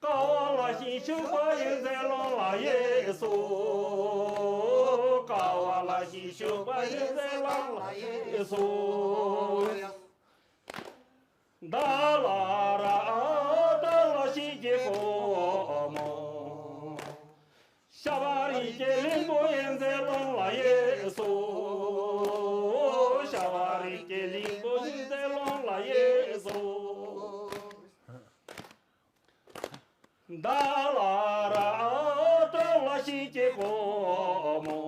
ཀ་བ་ལ་ཤིང་ཤུག་པ་ཡིན་ཟེར་ལོང་ལ་ཡེ་སོ། ཀ་བ་ལ་ཤིང་ཤུག་པ་ཡིན་ཟེར་ལོང་ལ་ཡེ་སོ། མདའ་ལ་ར་ཏྲ་ལ་ཤི་གེ་གོ་མོ། ཤ་བ་རི་སྐྱེ་ལིང་པོ་ཡིན་ཟེར་ལོང་ལ་ཡེ་སོ། ཤ་བ་རི་སྐྱེ་ལིང་པོ་ཡིན་ བདག་ལ་ར་སྟོན་ལ་ཞིག་སྐྱེས་གོ་མོ།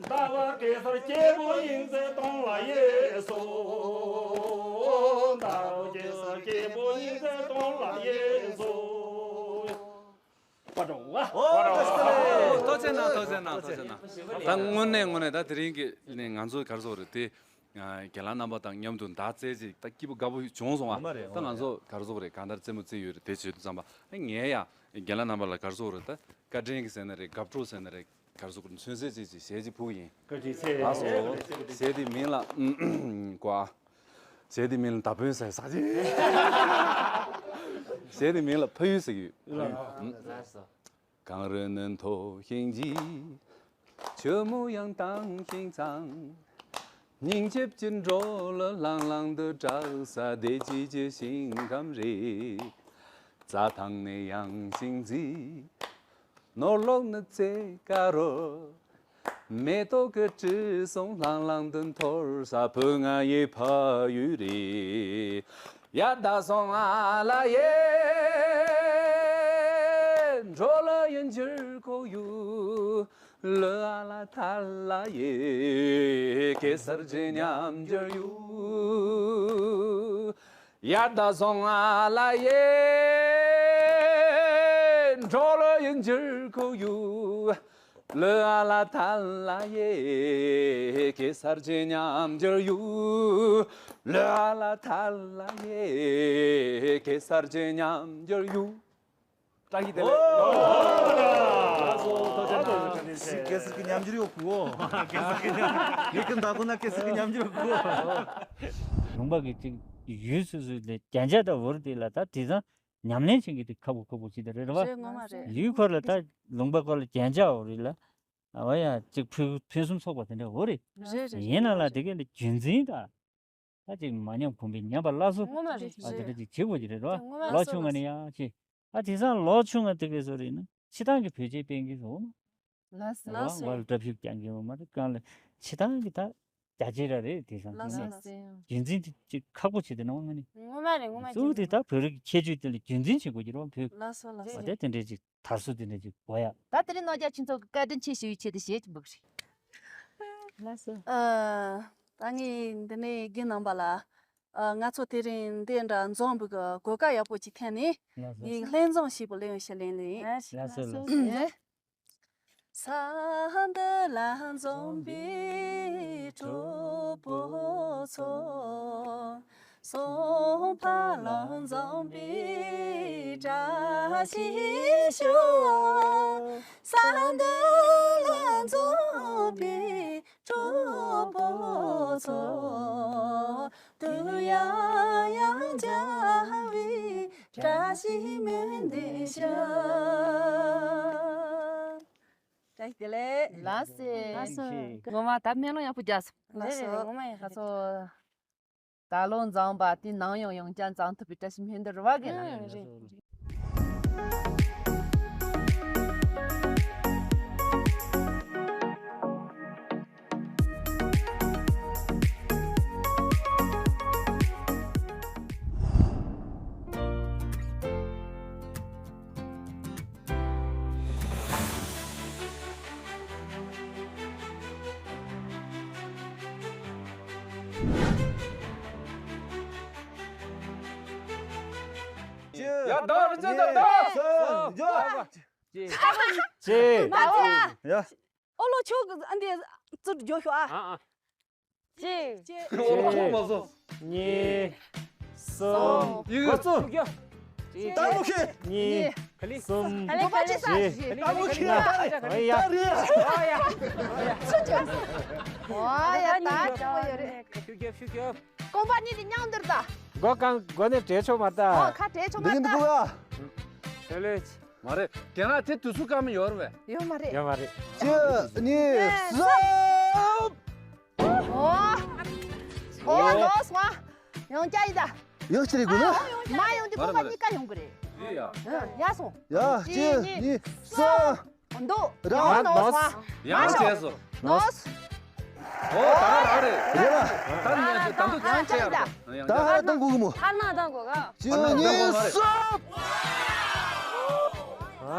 བདག་ལ་གེ་སར་སྐྱེས་པོ་ཡིན་ཟེར་གཏོང་ལ་ཡེ་སོ། བདག་ལ་གེ་སར་སྐྱེས་པོ་ཡིན་ཟེར་གཏོང་ལ་ཡེ་སོ། པ་འགྲོ་བ། ཨོ། ཏོག་ཙེ་ན་ཏོག་ཙེ་ན་ཏོག་ཙེ་ན། ད་དངོས་གནས་དངོས་གནས་ད་དེ་རིང་གི་ནས་ང་ཚོ་ག་རེ་ཟེར་དགོས་རེད་དེ། རྒན་ལགས་རྣམ་པ་དང་མཉམ་དུ་ཟླ་བཙལ་ཅིག་ད་སྐྱིད་པོ་དགའ་པོ་བྱུང་སོང་བ། ད་ང་ཚོ་ག་རེ་ཟེར་དགོས་རེད། གང་ལྟར་རྩེད་མོ་རྩེ་ཡོད་རེད། དེ་བྱེད་དུས་ཙམ་པ་ངས་ཡ་རྒན་ལགས་རྣམ་པ་ལ་ག་རེ་ཟེར་དགོས་རེད། ད་བཀའ་དྲིན་གྱི་ཟེར་ན་རེད། དགའ་སྤྲོ་ཟེར་ན་རེད། ག་རེ་ཟེར་དགོས་རེད། མཚོན་བྱེད་ཅིག་ཅིག་གཞས་ཅིག་ཕུལ་གྱི་ཡིན། བཀའ་དྲིན་ཆེ། ལགས་སོ། གཞས་དེ་མིང་ལ་ཀོ། གཞས་དེ་མིང་ལ་ད་བོན་ཟེར་ཟེར་གྱི། གཞས་དེ་མིང་ལ་ཕ་ཡུལ་ཟེར་གྱི་ཡོད། ལགས་སོ། གངས་རི་ནུབ་ཐོ་ཤིང་བརྗིད། ཆུ་མོ་ཡང་དྭངས་ཤིང་གཙང་། སྙིང་རྗེ་ཀྱི་འགྲོ་ལ་ལང་ལང་དུ་གྲགས་ས་བདེ་སྐྱིད་ཀྱི་ཞིང་ཁམས་རེད། རྩྭ་ཐང་ནི་ཡངས་ཤིང་མཛེས། ནོར་ལུག་ནི་རྩེ་དཀར་རོ། མེ་ཏོག་གི་དྲི་བསུང་ལྷང་ལྷང་དུ་འཐོར་ས་བོད་ང་ཡི་ཕ་ཡུལ་རེད། ཡ་ད་སོང་ཨ་ལ་ཡེ། འགྲོ་ལ་ཡིན་འགྱུར་ཁོག་ཡུ། ལོ་ཨ་ལ་ཐ་ལ་ཡེ། གེ་སར་གྱི་ཉམས་འགྱུར་ཡུ། ཡ་ད་སོང་ཨ་ལ་ཡེ། འགྲོ་ལ་ཡིན་འགྱུར་ཁོག་ཡུ། ལོ་ཨ་ལ་ཐ་ལ་ཡེ། གེ་སར་གྱི་ཉམས་འགྱུར་ཡུ། ལོ་ཨ་ལ་ཐ་ལ་ཡེ། གེ་སར་གྱི་ཉམས་འགྱུར་ཡུ། བཀྲ་ཤིས་བདེ་ལེགས། ཨོ། ལགས་སོ། ཐུགས་རྗེ་གནང་། ཞིག་གེ་སར་གྱི་ཉམས་འགྱུར་ཡོད་གོ། གེ་སར་གྱི་ཉམས་འགྱུར། ཡི་གེ་འདའ་གོ་ན་གེ་སར་གྱི་ཉམས་འགྱུར་ཡོད་གོ། ལུང་པ་གི་ཅིག་ཡུལ་སོ་སོའི་ལས་རྒྱན་ཆ་དང་འོར་དེ་ལ་ད་དེ་ཚང་ཉམས་ལེན་བྱེད་མཁན་དེ་ཁག་པོ་ཁག་པོ་ཞིག་དེ་རེད་བ། རེད། ངོ་མ་རེད། ཡུལ་སྐོར་ལ་ད་ལུང་པ་སྐོར་ལ་རྒྱན་ཆ་འོ་རེད་ལ། ཨ་བ་ཡ་ཅིག་ཕུན་ཕུན་སུམ་ཚོགས་པ་དེ་འདྲ་འོ་རེད། རེད་རེད། ཡིན་ན་ལ་དེ་ག་ལ་རྒྱུན་འཛིན་ད། ད་ཅིག་མ་ཉམས་གོང་འཕེལ་ཉམས་པ་སླར་གསོ། ངོ་མ་རེད། ཨ་དེ་འདྲ་ཅིག་བྱེད་དགོས་ཀྱི་རེད་རོ། ངོ་མ་ལོ་ཆུང་ང་ནས་ཡ་ཆེ། ཨ་དེང་སང་ལོ་ཆུང་ང་དེ་གས་བཟོ་རེད་ན་ཕྱི་ཐང་གི་བོད་ཆས་སྤེལ་གི་བཟོ་མ། ལགས་སོ། ལགས་སོ། ང་ལ་དྲ་ཕྱུག་རྒྱག་གི་ཡོད་མ་རེད། གང་ལ་ཕྱི་ཐང་གི་ད་རྒྱ་ཆེ་ར་རེད་དེང་སང་། ལགས་སོ། ལགས་སོ། རྒྱུན་འཛིན་དེ་ཅིག་ཁག་པོ་བྱེད་དེ་ནང་ང་ནི། ངོ་མ་རེད། ངོ་མ་གཙོ་བོ་དེ་ད་བོད་རིགས་ཁྱད་ཆོས་དེ་ལ་རྒྱུན་འཛིན་བྱེད་དགོས་ཀྱི་རེད་བ་བོད། ལགས་སོ། ལགས་སོ། འོ་དེ་དེ་འདྲས་ཅིག་དར་སྲོལ་དེ་འདྲ་ཅིག་དགོས་ཡ། ད་དེ་རིང་རྣམ་རྒྱལ་ཁྱེད་ཚོ་གི་བཀའ་དྲིན་ཆེ་ཞུ་ཡི་ཆེད་དུ་གཞས་ཅིག་འབུག་རེད། ལགས་སོ། ཨ། ད་ངས་འདི་ནས་རྒན་རྣམ་པ་ལ། ཨ། ང་ཚོ་དེ་རིང་འདི་འདྲ་འཛོམས་པའི་གོ་སྐབས་ཡག་པོ་ཅིག་ཐོན་ནས། ལགས་སོ། ངས་ལྷན་འཛོམས་ཞེས་པ་ལེན་ཞེས་ལེན་ལེན། ལགས་སོ། ལགས་སོ། ཨེ། ས་འདི་ལ་འཛོམས་པའི་གྲོགས་པོ་ཚོ། སོང་ཕ་ལོ་འཛོམས་པའི་བཀྲ་ཤིས་ཤོག་ས་འདི་ལ་འཛོམས་པའི་གྲོགས་པོ་ཚོ། དུས་ཡང་ཡང་བྱ་བའི་བཀྲ་ཤིས་སྨོན་འདུན་ཞུ། བཀྲ་ཤིས་བདེ་ལེགས། ལགས་སེ། ལགས་སོ། ངོ་མ་ད་སྨོན་ལམ་ཡག་པོ་རྒྱག་སོང་། རེད་རེད། ངོ་མ་ཡག་པོ་རྒྱག་སོང་། ད་ལོ་འཛོམས་པ་དེ་ནང་ཡང་ཡང་བསྐྱར་འཛོམས་ཐུབ་པའི་བཀྲ་ཤིས་སྨོན་འདུན་རེ་བ་གི་ལ། ཨ་རེད། ཡ་ད་རིན་ཆེན་ད་ད། ཅེ། ཅེ། མ་ཚད། ཡ། ཨོ་ལོ་ཆོག་གི་ཨ་འདི་ཙུར་འཇོག་ཤོག་ཨ། ཨ་ཨ། གཅིག་གཅིག་ཨོ་ལོ་ཁོག་མ་བཟོ། གཉིས། གསུམ། ཡིག་ག་ཚོ། ད་མོ་ཁེ། གཉིས། གསུམ། བཞི། ད་མོ་ཁེ། ད་རེད། ད་རེད། ཨ་ཡ། ཨ་ཡ། ཨ་ཡ། ཨ་ཡ། ད་ཅོ་ཡོད་རེད། ཤུ་རྒྱབ་ཤུ་རྒྱབ། ཀོམ་པ་ཉི་དེ་མཉམ་འདིར་ད། སྒོ་གང་སྒོ་ནས་བྲལ་ཆོག་མ་ད། ཨོ་ཁ་བྲལ་ཆོག་མ་ད། འདི་གི་འདི་གོ་ག་ལེ། མ་རེད། རྒན་ལགས་དེ་དུས་ཚོད་སྐར་མ་ཡོད་རེད་པས། ཡོད་མ་རེད། ཡོད་མ་རེད། གཅིག་གཉིས་གསུམ། ཨོ། ཨོ་ལོས་མ། ཡང་བསྐྱར་ཡིན་ད། ཡང་ཅི་རེད་དགོས་ན། མ་ཡོང་དུས་ཁོ་པ་གཉིས་ཀ་ཡོང་གི་རེད། ཡ་སོང་། ཡ་གཅིག་གཉིས་གསུམ། འདུག་ཡང་ནོར་སོང་། ཡང་བྱས་སོང་། ནོར། ཨོ་ད་རང་རེད། རེད་ལ། ད་ནི་ད་དུང་ཡང་བྱས་ཡ། ད་ཧ་ར་གཏོང་དགོས་གི་མོ། ཧ་ན་གཏོང་དགོས་ག་གཅིག་གཉིས་གསུམ།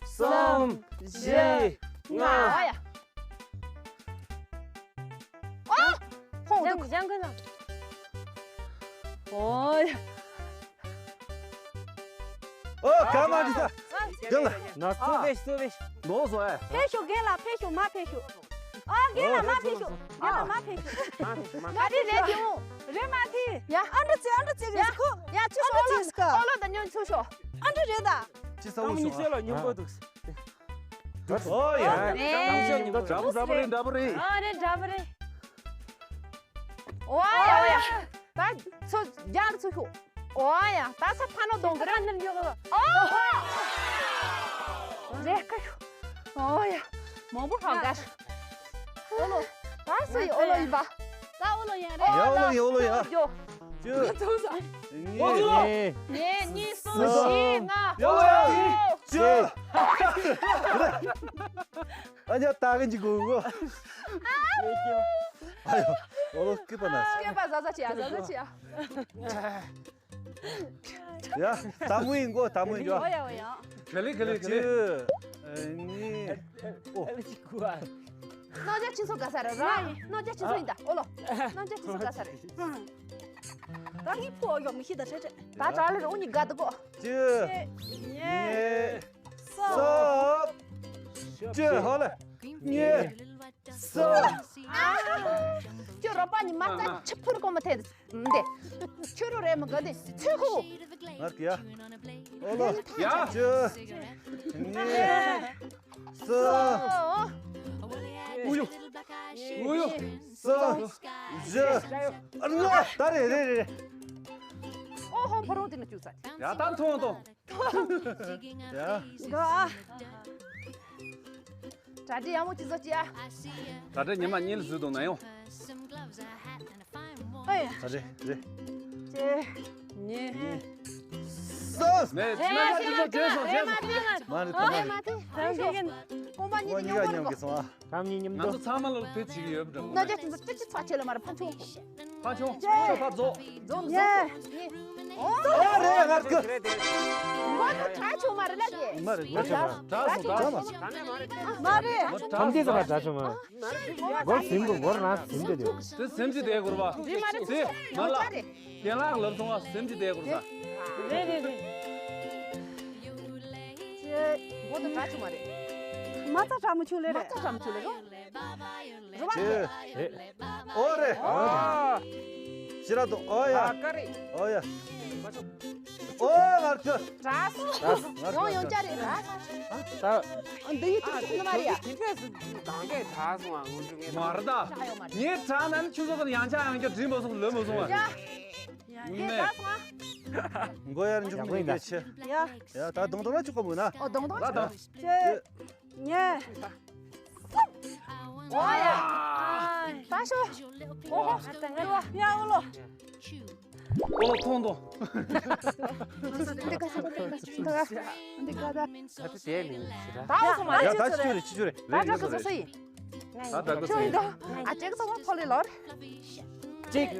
གསུམ། བཞི། ལྔ། ཨོ་ཡ། ཨོ། ཁོང་འདུག་སྦྱང་གི་ལ། ཨོ་ཡ། ཨོ་ག་མ་འདི་ས། རྒན་ལགས། ན་ཚོད་བེ་ཚོད་བེ། ནོ་སོ་ཨེ། ཕེབས་ཤོག་རྒན་ལགས། ཕེབས་ཤོག་མ་ཕེབས་ཤོག་ཨོ་རྒན་ལགས་མ་ཕེབས་ཤོག་རྒན་ལགས་མ་ཕེབས་ཤོག་ག་རེ་རེད་དེ་འོང་། རེད་མ་ཕེབས། ཡ་ཨ་འདྲ་ཚེ་ཨ་འདྲ་ཚེ་རེད་ཁུ། ཡ་ཆུ་ཨ་འདྲ་ཚེ་ཁུ། ཨོ་ལོ་ད་ཉོན་ཆུ་ཤོག་ཨ་འདྲ་རེད་ད། ཅི་ས་འོ་ཤོག་ཨ་ཉོན་པོ་འདུག་ཨོ་ཡ། ཨེ། འདྲ་པོ་འདྲ་པོ་རེད། འདྲ་པོ་རེད། ཨ་རེད་འདྲ་པོ་རེད། ཨོ་ཡ་ཨོ་ཡ། ད་ཚོ་རྒྱག་ཚོ་ཤོག་ཨོ་ཡ། ད་ས་ཕ་ནོ་གདོང་གི་རང་ནར་ཉོ་གི། ཨོ། རེ་ཀ་ཤོག་ཨོ་ཡ། མང་པོ་ཧང་ག་ཤོག་ཨོ་ལོ། ད་སུ་ཡི་ཨོ་ལོ་ཡིན་པ། ད་ཨོ་ལོ་ཡིན་རེད། ཡ་ཨོ་ལོ་ཡིན། ཨོ་ལོ་ཡིན། ཅུ། ཚོ་ས། གཉིས། གཉིས། གསུམ། བཞི། ལྔ། ཡ་ཨོ་ལོ་ཡིན། ཅུ། ཨ་ཉ་ད་གིན་གྱི་གོ་གོ། ཨ་ཡོ། ཨོ་ལོ་སྐྱིད་པ་ན། སྐྱིད་པ་ཟ་ཟ་ཅི་ཡ་ཟ་ཟ་ཅི་ཡ། ཡ། ད་མོ་ཡིན་གོ། ད་མོ་ཡིན་གོ། ཨོ་ཡ་ཨོ་ཡ། ག་ལེ་ག་ལེ་ག་ལེ། ཅི། ཨ་ནི། ཨོ། ཨ་ལེ་ཅི་གོ་ཨ། རྣམ་རྒྱལ་ཁྱེད་ཚོ་ག་ས་རེད་ར། རྣམ་རྒྱལ་ཁྱེད་ཚོ་ཡིན་ད་ཨོ་ལོ། རྣམ་རྒྱལ་ཁྱེད་ཚོ་ག་ས་རེད། ད་ཧི་ཕོ་ཡོ་མི་ཤི་ད་ཁྲེ་ཁྲེ། ད་གྲ་ལེ་ར་ཨོ་ཉི་དགའ་འདུག་གོ། ཅི། གཉིས། གསུམ། ཅི་ཧོ་ལེ། གཉིས། གསུམ། ཁྱོད་རོགས་པ་ཉི་མ་རྩ་ཆི་ཕུར་གོ་མ་ཐེ་འདི། ཁྱོད་རོ་རེ་མི་ག་འདི་ཚུལ་ཁུ། ང་གི་ཡ། ཨོ་ལོ། ཡ། ཅི། གཉིས། གསུམ། ཨུ་ཡུ། ཨུ་ཡུ། གསུམ། བཞི། ཨ་ལོ། ད་རེ་རེ་རེ་རེ། ཨོ་ཧོ་ཕོ་རོང་དེ་ན་བཅུག་ཚར། ཡ་ད་མཐོང་མཐོང་། ཡ། ག་གྲ་སྒྲིག་ཡག་མོ་ཅིག་བཟོ་ཅིག་ཨ། གྲ་སྒྲིག་ཉི་མ་གཉིས་ལ་བཟོས་འདུག་ན་ཡོང་། ཨེ། རེད་རེད། ཅེ། ཉེ། གསུམ། ནས་ཅི་མ་ཅི་ཅི་ཅི་སོང་ཅི་སོང་། མ་རེད་ད་མ་རེད། ཀོང་པ་གཉིས་ཀ་མཉམ་གི་སོང་ཨ། ད་གཉིས་མཉམ་དུ། ང་ཚོ་ཚང་མ་ལ་དེ་བྱེད་ཀྱི་ཡོད་པ་འདྲ་མོ། ན་ཅི་ཅི་ཅི་ཅི་ཚ་ཆེ་ལ་མ་རེད་ཕ་ཆུང་། ཕ་ཆུང་། ཁྱོད་ཕ་རྫོགས། རྫོགས་རྫོགས། ཨོ་རེད་ང་ཀི། ང་ཚོ་གྲྭ་ཆུང་མ་རེད་ལ་ཀི། མ་རེད་ང་ཆུང་མ་རེད། གྲྭ་ཆུང་གྲྭ་ཆུང་མ་རེད། ཁམས་དེ་ཚོ་ལ་གྲྭ་ཆུང་མ། སྒོར་ཟིན་དགོས་སྒོར་ན་ཟིན་དེ་དེ། དེ་སེམས་ཅི་བདེ་དགོས་པ། དེ་མ་རེད་དེ་ང་ལ། རྒན་ལགས་ལབ་སོང་ང་སེམས་ཅི་བདེ་དགོས་ས། རེད་རེད་རེད། ཅེ། མགོ་དང་གྲྭ་ཆུང་མ་རེད། མ་རྩ་གྲྭ་མོ་ཆུང་ལེ་རེད། མ་རྩ་གྲྭ་མོ་ཆུང་ལེ་རོ། རེད་བ། ཅེ། ཨོ་རེད། ཨ། ཤི་ར་དོ་ཨོ་ཡ། ཨ་ཀ་རེད། ཨོ་ཡ། ཨོ་ང་ཚོ། གྲྭ་སོང་། ཡོང་ཡོང་ཅ་རེད་གྲྭ་སོང་། ད། འདི་ཡི་ཐུག་ཐུག་ནི་མ་རེད་ཡ། དེ་འདྲས་སུ་གང་གས་གྲྭ་སོང་ཨ་ངོ་འདྲི་ངས། མ་རེད་ད། ངས་གྲྭ་ན་ནི་ཆུ་ཚོད་ཀྱི་ཡང་ཆ་ཡང་ཆ་དྲིན་མ་སོང་ལོས་མ་སོང་ཨ། ཡ། ཡ་ཡ་ངས། གྲྭ་སོང་ཨ། མགོ་ཡར་འཇུག་ནི་ཡིན་གྱི་ཆེ། ཡ། ཡ་ད་གདོང་གདོང་ལ་ཆུ་ཁོ་མོ་ན། ཨོ་གདོང་གདོང་ལ་ཆུ། ད། ཅེ། ཉེ། ཨོ་ཡ། ད་ཤོ། ཨོ་ཧོ། ཡ་ཨོ་ལོ། ཨོ་ལོ་ཐོང་ཐོང་། འདི་ག་ས་འདི་ག་ས་འདི་ག་ས། ད་དེ་ནི་ཞེ་དྲག་ད་ཨོ་སོང་མ་ཡ་རེད། ད་ཅི་ཅི་རེད་ཅི་ཅི་རེད། ད་ད་ག་ས་ས་ཡིན། ད་ད་ག་ས་ཡིན། ཨ་ཅེ་ག་ས་བ་ཕོ་ལི་ལོར། གཅིག་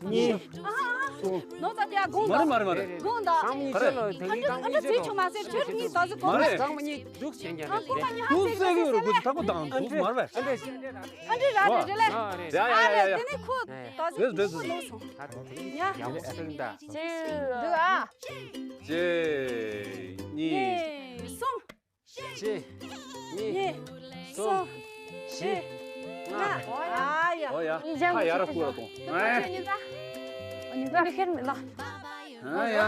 གཉིས། གསུམ། ནོ་ད་དེ་ཡ་དགོངས་མ་རེད་མ་དང་། རེད་མ་རེད། དགོངས་དང་། ག་རེ། ཨ་འདྲ་ཨ་འདྲ་ཚིག་ཆུང་མ་ཟེར་ཁྱོད་གཉིས་ད་ཟེར་གོ། མ་རེད། གྲངས་མ་གཉིས་འདུག་ཟེར་ཉན་ཨ་རེད། གོ་མ་གཉིས་ཧ་འདུག་ཟེར་ཟེར་ཟེར་ལེ། ཐག་པ་དང་འདུག་མ་རེད་པས། ཨ་འདྲ་ཨ་འདྲ་ར་རེད་རེད་ལེ། ཨ་རེད། དེ་ནས་ཁོ་ད་ཟེར་ཁོ་ནོ་སོང་། ཡ་ཡ་ཡ་ཡ། འདུག་ཨ། གཅིག་གཉིས། གསུམ། གཅིག་གཉིས། གཉིས། གསུམ། གསུམ། བཞི། ལྔ། ལྔ། ཨ་ཡ། ཨོ་ཡ། ཁ་ཡར་བསྐུར་ར་གཏོང་། ཨ་ཡ། ཁྱོད་གཉིས་ད། ཨ་གཉིས་ད། ཁྱེར་མི་ལ། ཨ་ཡ།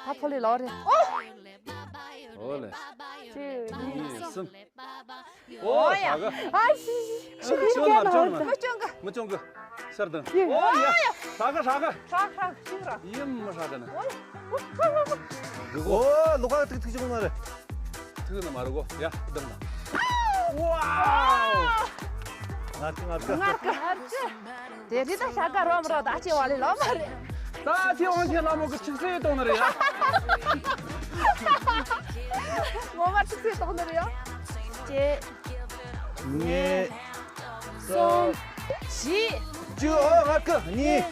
ད་ཕོ་ལི་ལོ་རེད། ཨོ། ཨོ་ལེ། གཅིག་གཉིས། གཉིས། གསུམ། ཨོ་ཡ། ཨ་ཤི་ཤི། ཁྱོད་ནར་ཁྱོད་ནར། མི་ཅུང་གི། མི་ཅུང་གི། ཤར་དང་། ཨོ་ཡ། ཧྲ་ག་ཧྲ་ག་ཧྲ་ཧྲ་ཤི་ར། ཡིན་མ་ཧྲ་ག་ན། ཨོ་ལོ་ཁ་ཐིག་ཐིག་ཅུང་ན་རེད། ཐུག་ན་མ་རེད་གོ། ཡ། སྡུམ་ན། ཝའོ། ངར་ཅི་ངར་ཅི། ངར་ཅི། དེ་རི་ད་ཤ་ཀ་རོམ་རོ་ད་ཅི་བ་ལི་ལོ་མ་རེད། ད་ཅི་ཝང་ཆེན་ལ་མོ་གི་ཆིག་སེ་གཏོང་ནི་རེད་ཡ། ངོ་མ་ཆིག་སེ་གཏོང་ནི་རེད་ཡ། ཅེ། ངེ། གསུམ། བཞི། བཅུ། ཨོ་ངར་ཀི། གཉིས།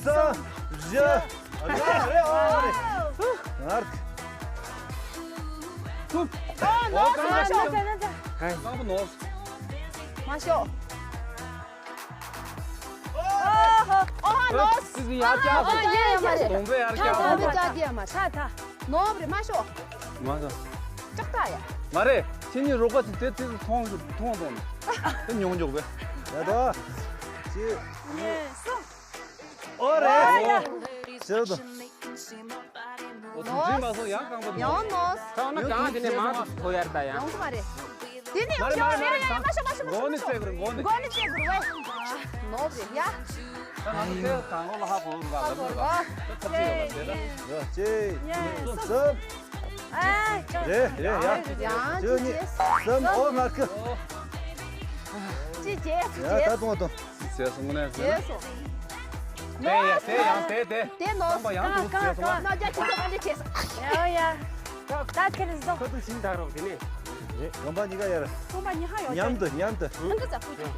གསུམ། བཞི། ཨ་རེ་ཨོ་རེ། ངར་ཀི། ཐུབ། ཨོ་ནོ་སི་མ་ཤོག་ཟེར་ན་ད། ཧེ། ལག་པ་ནོ་སི། མ་ཤོག་ཨོ་ཧོ་ཨོ་ཧ་ནོ་སི། ཨོ་ཡ་ཡ་མ་རེད། གདོང་པའི་ཡར་ད་ཀྱང་། ད་ད་ད་ཡ་མ་ད་ད་ནོ་བ་རེད་མ་ཤོག་མ་ཤོག་ཅག་ད་ཡ། མ་རེད། ཁྱེད་གཉིས་རོགས་པ་ཚོ་དེ་དེ་ཚོ་མཐོང་མཐོང་མཐོང་ནས་དེ་ཉོག་ཉོག་པས། ཡ་ད། ཅི། ཡེ་སོ། ཨོ་རེད། ཨོ་ཡ། ཟེར་དོ། ཨོ་ཚུལ་ཁྲིམས་མ་སོང་ཡང་རྐང་པ་ཡང་ནོ། ད་ན་གང་དེ་ནས་མང་དུ་ཐོ་ཡར་ད་ཡང་། ཡོང་གི་མ་རེད། དེ་ནས་མ་རེད་མ་རེད་མ་རེད། ཡ་ཡ་མ་ཤོག་མ་ཤོག་མ་ཤོག་མགོ་ནས་བཙལ་དགོས་རེད། མགོ་ནས། མགོ་ནས་བཙལ་དགོས་རེད་བས། ནོ་རེད་ཡ། ད་ང་ཚོ་ཚེ་གང་ལོ་ལ་ཧ་གོ་རུ་ག་ལ་མི་ག་ད་ཐབས་ཅིག་ཡོད་ལ་དེ་ད། ཡ་ཅེ། ཡ་གསུམ། ཨ་ཅོ། རེད་རེད་ཡ། ཡང་བཅུ་གཅིག་གསུམ། ཨོ་ངར་ཀི། ཅི་བྱས་སུ་ཡ་ད་བྱས་སོང་། གཏོང་གཏོང་། བྱས་སོང་ངོ་ནས་བྱས་སོང་། དེ་ཡ་དེ་ཡང་དེ་དེ། དེ་ནོ། རྐང་པ་ཡང་དུ་བྱས་སོང་ང་། ནོ་རྒྱ་ཁྱི་ཚོ་ཨ་འདྲ་བྱས་སོང་། ཡ་ཡ། ད་ཁྱེད་རེ་ཟོ། ཁ་ཐུག་ཤིང་དག་རོགས་དེ་ནས། རེད། རྐང་པ་གཉིས་ཀ་ཡར། རྐང་པ་གཉིས་ཀ་ཡོད། མཉམ་དུ་མཉམ་དུ། ཧང་གི་ཙ་ཁུ་ཅུ།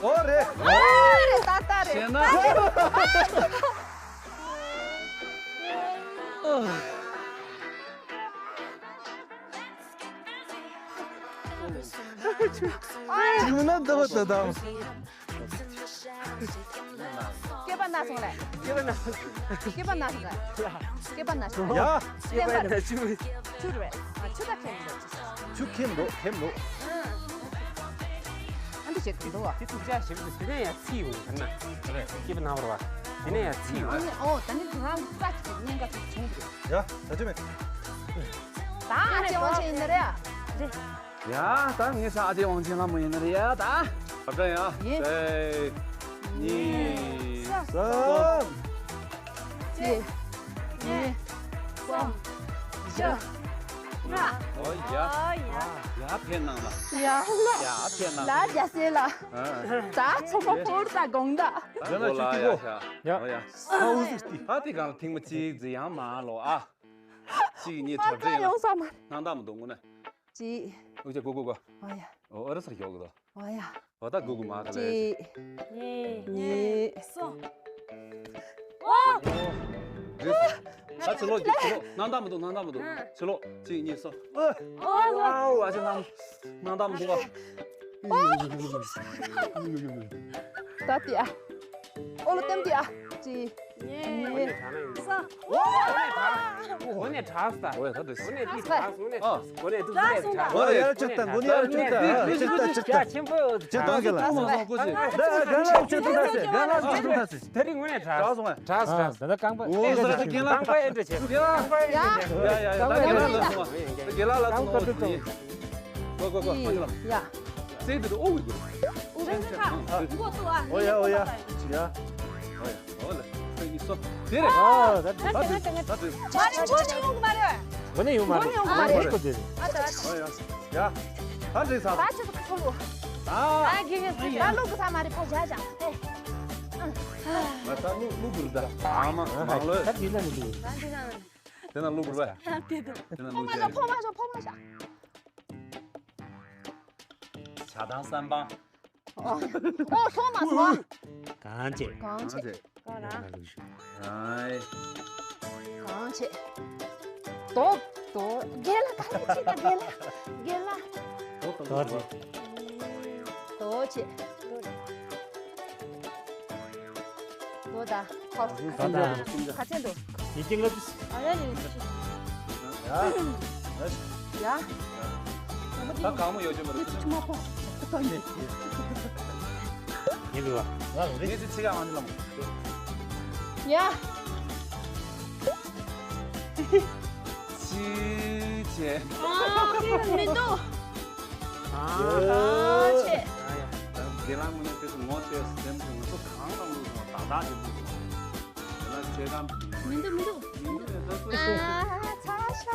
ཨོ་རེད། ཨོ་རེད་ད་ད་རེད། ཞེ་ན། ཅིག་མིན་ན་འདི་བ་ད་དམ། སྐེད་པ་ན་སོང་ལེ། སྐེད་པ་ན་སོང་། སྐེད་པ་ན་སོང་ལེ། སྐེད་པ་ན་སོང་། ཡ། སྐེད་པ་ན་སོང་། ཆུ་རེད། ཨ་ཆུ་ད་ཁེམ་འདུག་ཆུ་ཁེམ་འདུག་ཁེམ་འདུག་ཨ་འདི་ཞིག་འདུག་བ། དེ་ཚོ་ཅག་ཞིབ་ཏུ་དེ་ནས་ཡ་ཚིག་ཡོང་ཐར་ན། སྐེད་པ་ན་བར་བ། དེ་ནས་ཡ་ཚིག་ཡོང་། ཨ་ནི་ཨོ་ད་ནི་དེ་རང་རྩ་ཅིག་གཉན་ཁ་ཅིག་བྱུང་འདུག་ཡ་ད་ཆུ་མེད། ད་ཨ་ཅེ་ཝང་ཆེན་ཡིན་ནི་རེད་ཨ། རེད། ཡ་ད་ངས་ས་ཨ་ཅེ་ཝང་ཆེན་ལ་མོ་ཡིན་ནི་རེད་ཡ་ད། ཨ་ད་ཡ། ཡིན། ཨེ། གཉིས། གསུམ། གཅིག་གཉིས། གསུམ། བཞི། ལྔ། ཨོ་ཡ། ཨོ་ཡ། ཡ་ཕན་གནང་ལ། ཡ་ལ། ཡ་ཕན་གནང་ལ། ལ་རྒྱ་སེ་ལ། ད་ཚོ་མ་ཕོར་ད་དགོང་ད། ཡ་ལ་ཅིག་གོ། ཡ། ཨོ་ཡ། ཨ་འུ་ཟིག་ཏི། ཨ་ཏི་གང་ལ་ཐིག་མ་གཅིག་ཟིག་ཡང་མ་ལོ་ཨ། གཅིག་གཉིས་ཨ་ཐོབ་ད་ཡོང་ས་མ། སྣང་དག་མི་འདུག་དངོས་གནས། གཅིག་ཨོ་ཅེ་གོ་གོ་གོ། ཨོ་ཡ། ཨོ་ཨ་ར་སར་ཞོག་གི་དོ། ཨོ་ཡ། ཨོ་ད་གོ་གོ་མ་ག་ལེ། གཅིག་གཉིས། གཉིས། གསུམ། ཨོ། རེད། ད་ཕྱི་ལོགས་ཀྱི་ཕྱི་ལོགས་སྣང་དག་མི་འདུག་སྣང་དག་མི་འདུག་ཕྱི་ལོགས་གཅིག་གཉིས་གསུམ། ཨོ། ཨོ་ཨ་ཅེ་སྣང་སྣང་དག་མི་འདུག་ག་ད་དེ་ཨ། ཨོ་ལོ་ལྟེམ་དེ་ཨ། གཅིག་གཉིས། གསུམ། འོ་ནས་དྲག་ས། འོ་ཡ་ད་འདྲ། འོ་ནས་དེ་དྲག་ས། འོ་ནས་དྲག་ས། འོ་ནས་དེ་དྲག་ས། འོ་ཡ་ལ་ཅིག་ད་འགོ་ནས་ཡ་ལ་ཅིག་ད་ཅིག་ད་ཅིག་ད་ཅིག་ད་ཆེན་པོ་ཅིག་ད་ག་ལ། ད་ག་ལ་ཅིག་ད་ད་ཅིག་ག་ལ་ཅིག་ད་ད་ཅིག་ད་རིང་འོ་ནས་དྲག་ས། དྲག་སོང་ང་། དྲག་ས་དྲག་ས། ད་ད་རྐང་པ་ཨེ་འདྲ་ཆེ། རྐང་པ་ཨེ་འདྲ་ཆེ། རྐང་པ་ཨེ་འདྲ་ཆེ། ཡ་ཡ་ཡ་ད་རྐང་པ་ཨེ་འདྲ་ཆེ། རྒན་ལགས་ལ་ཐུག་ནོ། གོ་གོ་གོ། ཡ། རྩེ་དེ་དུ་ཨོ་ཝི་གོ། ཨོ་ཝི་གོ། ཨོ་ཡ་ཨོ་ཡ། ཡ། ཨོ་ཡ། ཨོ་ལ། ཁོས་ནི་སོ། དེ་རེད། ཨ། ད་དེ་ད་དེ་ད་དེ། ད་དེ། ད་དེ་ཡོང་གི་མ་རེད། མགོ་ནས་ཡོང་མ་རེད། མགོ་ནས་ཡོང་གི་མ་རེད། མགོ་ནས་ཡོང་གི་མ་རེད། ཨོ་ཡ། ཡ། ད་དེ་ས། ད་ཆུ་ཚོད་ཁ་ལོ། ཨ། ཨ་གི་གི་གི། ད་ལུག་གི་ས་མ་རེད་ཕ་ཇ་ཇ། ཨེ། ང་ད་ལུག་ལུག་གི་རེད་ད། ཨ་མ་མང་ལོས། ད་དེ་ན་མི་འདུག་ད་དེ་ན། དེ་ན་ལུག་གི་རེད། དེ་ད། དེ་ན་ཕོ་ལུག་མ་གི་ཤོག་ཕོ་མ་གི་ཤོག་ཕོ་མ་གི་ཤོག་བྱ་དང་བསམ་པ། ཨོ། ཨོ་སོང་མ་སོང་། གང་བྱེད། གང་བྱེད། གང་ར། ཨའི། གང་བྱེད། དོ། དོ། རྒན་ལགས་གང་བྱེད་ད་རྒན་ལགས། རྒན་ལགས། དོ་དང་དོ་བྱེད། དོ་བྱེད། དོ་ད། ཧོ། ད་ད། ག་ཚད་འདུག་ཡིན་གྱི་ལབ། ཨ་ཡ་ཡིན། ཡ། ཡ། ད་གང་མོ་ཡོད་ཅེ་མ་རེད། ཅི་མ་ཕོ། ཡིན་གྱི་བ། ངས་ཚེ་ཚེ་ག་ཨང་ལ་མོ། ཡ། ཅི་བྱེད། ཨ། མི་འདུག་ཨ། ཨ་ཆེ། ད་དགེ་ལགས་ངོས་ནས་དེ་ཚོ་ངོ་ཚོས་སེམས་སུ་ང་ཚོ་གང་ལ་ངོ་ཚོས་ད་ད་དེ་ཚོ་ང་ཚོ་ད་ད་དེ་ཚོ་མི་འདུག་མི་འདུག་མི་འདུག་ད་ཚོ་ཨ་ཚ་ཤ་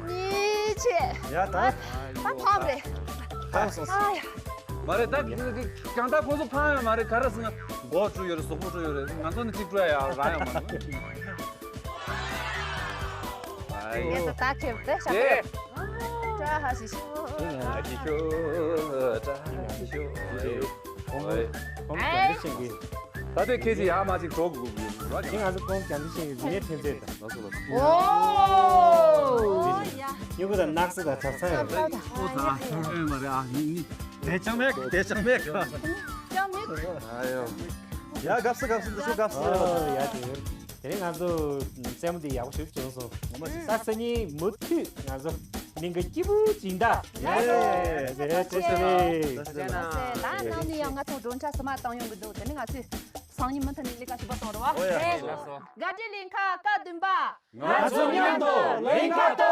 ནི། ཡ་ད། ད་ཕམ་རེད། ཕམ་སོང་། ཨ་ཡ། མ་རེད་ད། གང་ལྟར་ཁོ་ཚོ་ཕམ་ཡོད་མ་རེད། ག་རེ་ཟེར་ན་མགོ་བཀྲུས་ཡོད་རེད། གཟུགས་པོ་བཀྲུས་ཡོད་རེད། ང་ཚོ་ནི་གཅིག་བཀྲུ་ཡ་ཡ་རང་ཡོད་མ་རེད། ངས་ད་ད་ཁེབས་ཏེ་ཤ་ཏེ། ཀྲ་ཧ་ཤི་ཤི། ཀྲ་ཧ་ཤི་ཤི། ཨེ། ད་ལྟའི་ཁྱེད་ཀྱིས་ཡར་མར་ཅིག་འགྲོ་དགོས་ཀྱི་ཡོད་རེད། ཁྱེད་ང་ཚོ་ཁོང་རྒྱ་མི་ཤེས་ཀྱི་རིག་གནས་ཐོན་རྫས་དང་། ལགས་སོ་ལགས་སོ། ཨོ་ཡ། སྨྱུ་གུ་དང་སྣག་ཚ་དང་གྲྭ་ཚང་ཡོད་རེད། ཨོ་ད་ཨེ་མ་རེད་ཨ། ནི་ནི་དེ་ཅང་མེད། དེ་ཅང་མེད། ཅང་མེད། ཨ་ཡོ། ཡ་དགའ་བསུ་དགའ་བསུ། འདི་ཚོ་དགའ་བསུ། ཨོ་ཡ་དེ། དེ་རིང་ང་ཚོ་རྩེད་མོ་འདི་ཡག་པོ་ཞིག་བྱུང་སོང་། ངོ་མ་ཞིག་ས་སང་ཉིན་མུ་མཐུད་ང་ཚོ་གླིང་ག་སྐྱིད་པོ་སྦྱིན་བདག་ཡེ་ཡེ་ཡེ་ཡེ། ད་ནང་ནས་ཡང་ང་ཚོ་སྒྲོན་ཆ་སི་མ་བཏང་ཡོང་གི་འདུག་དེ་ནི་ང་ཚོས་སང་ཉིན་མུ་མཐུད་ནས་ལས་ཀ་ཞིག་པ་གཏོང་རོགས། ཨོ་ཡ། ཨེ། ལགས་སོ། དགའ་སྤྲོའི་གླིང་ག་སྐབས་བདུན་པ། ང་ཚོ་མཉམ་དུ་གླིང་ག་གཏོར།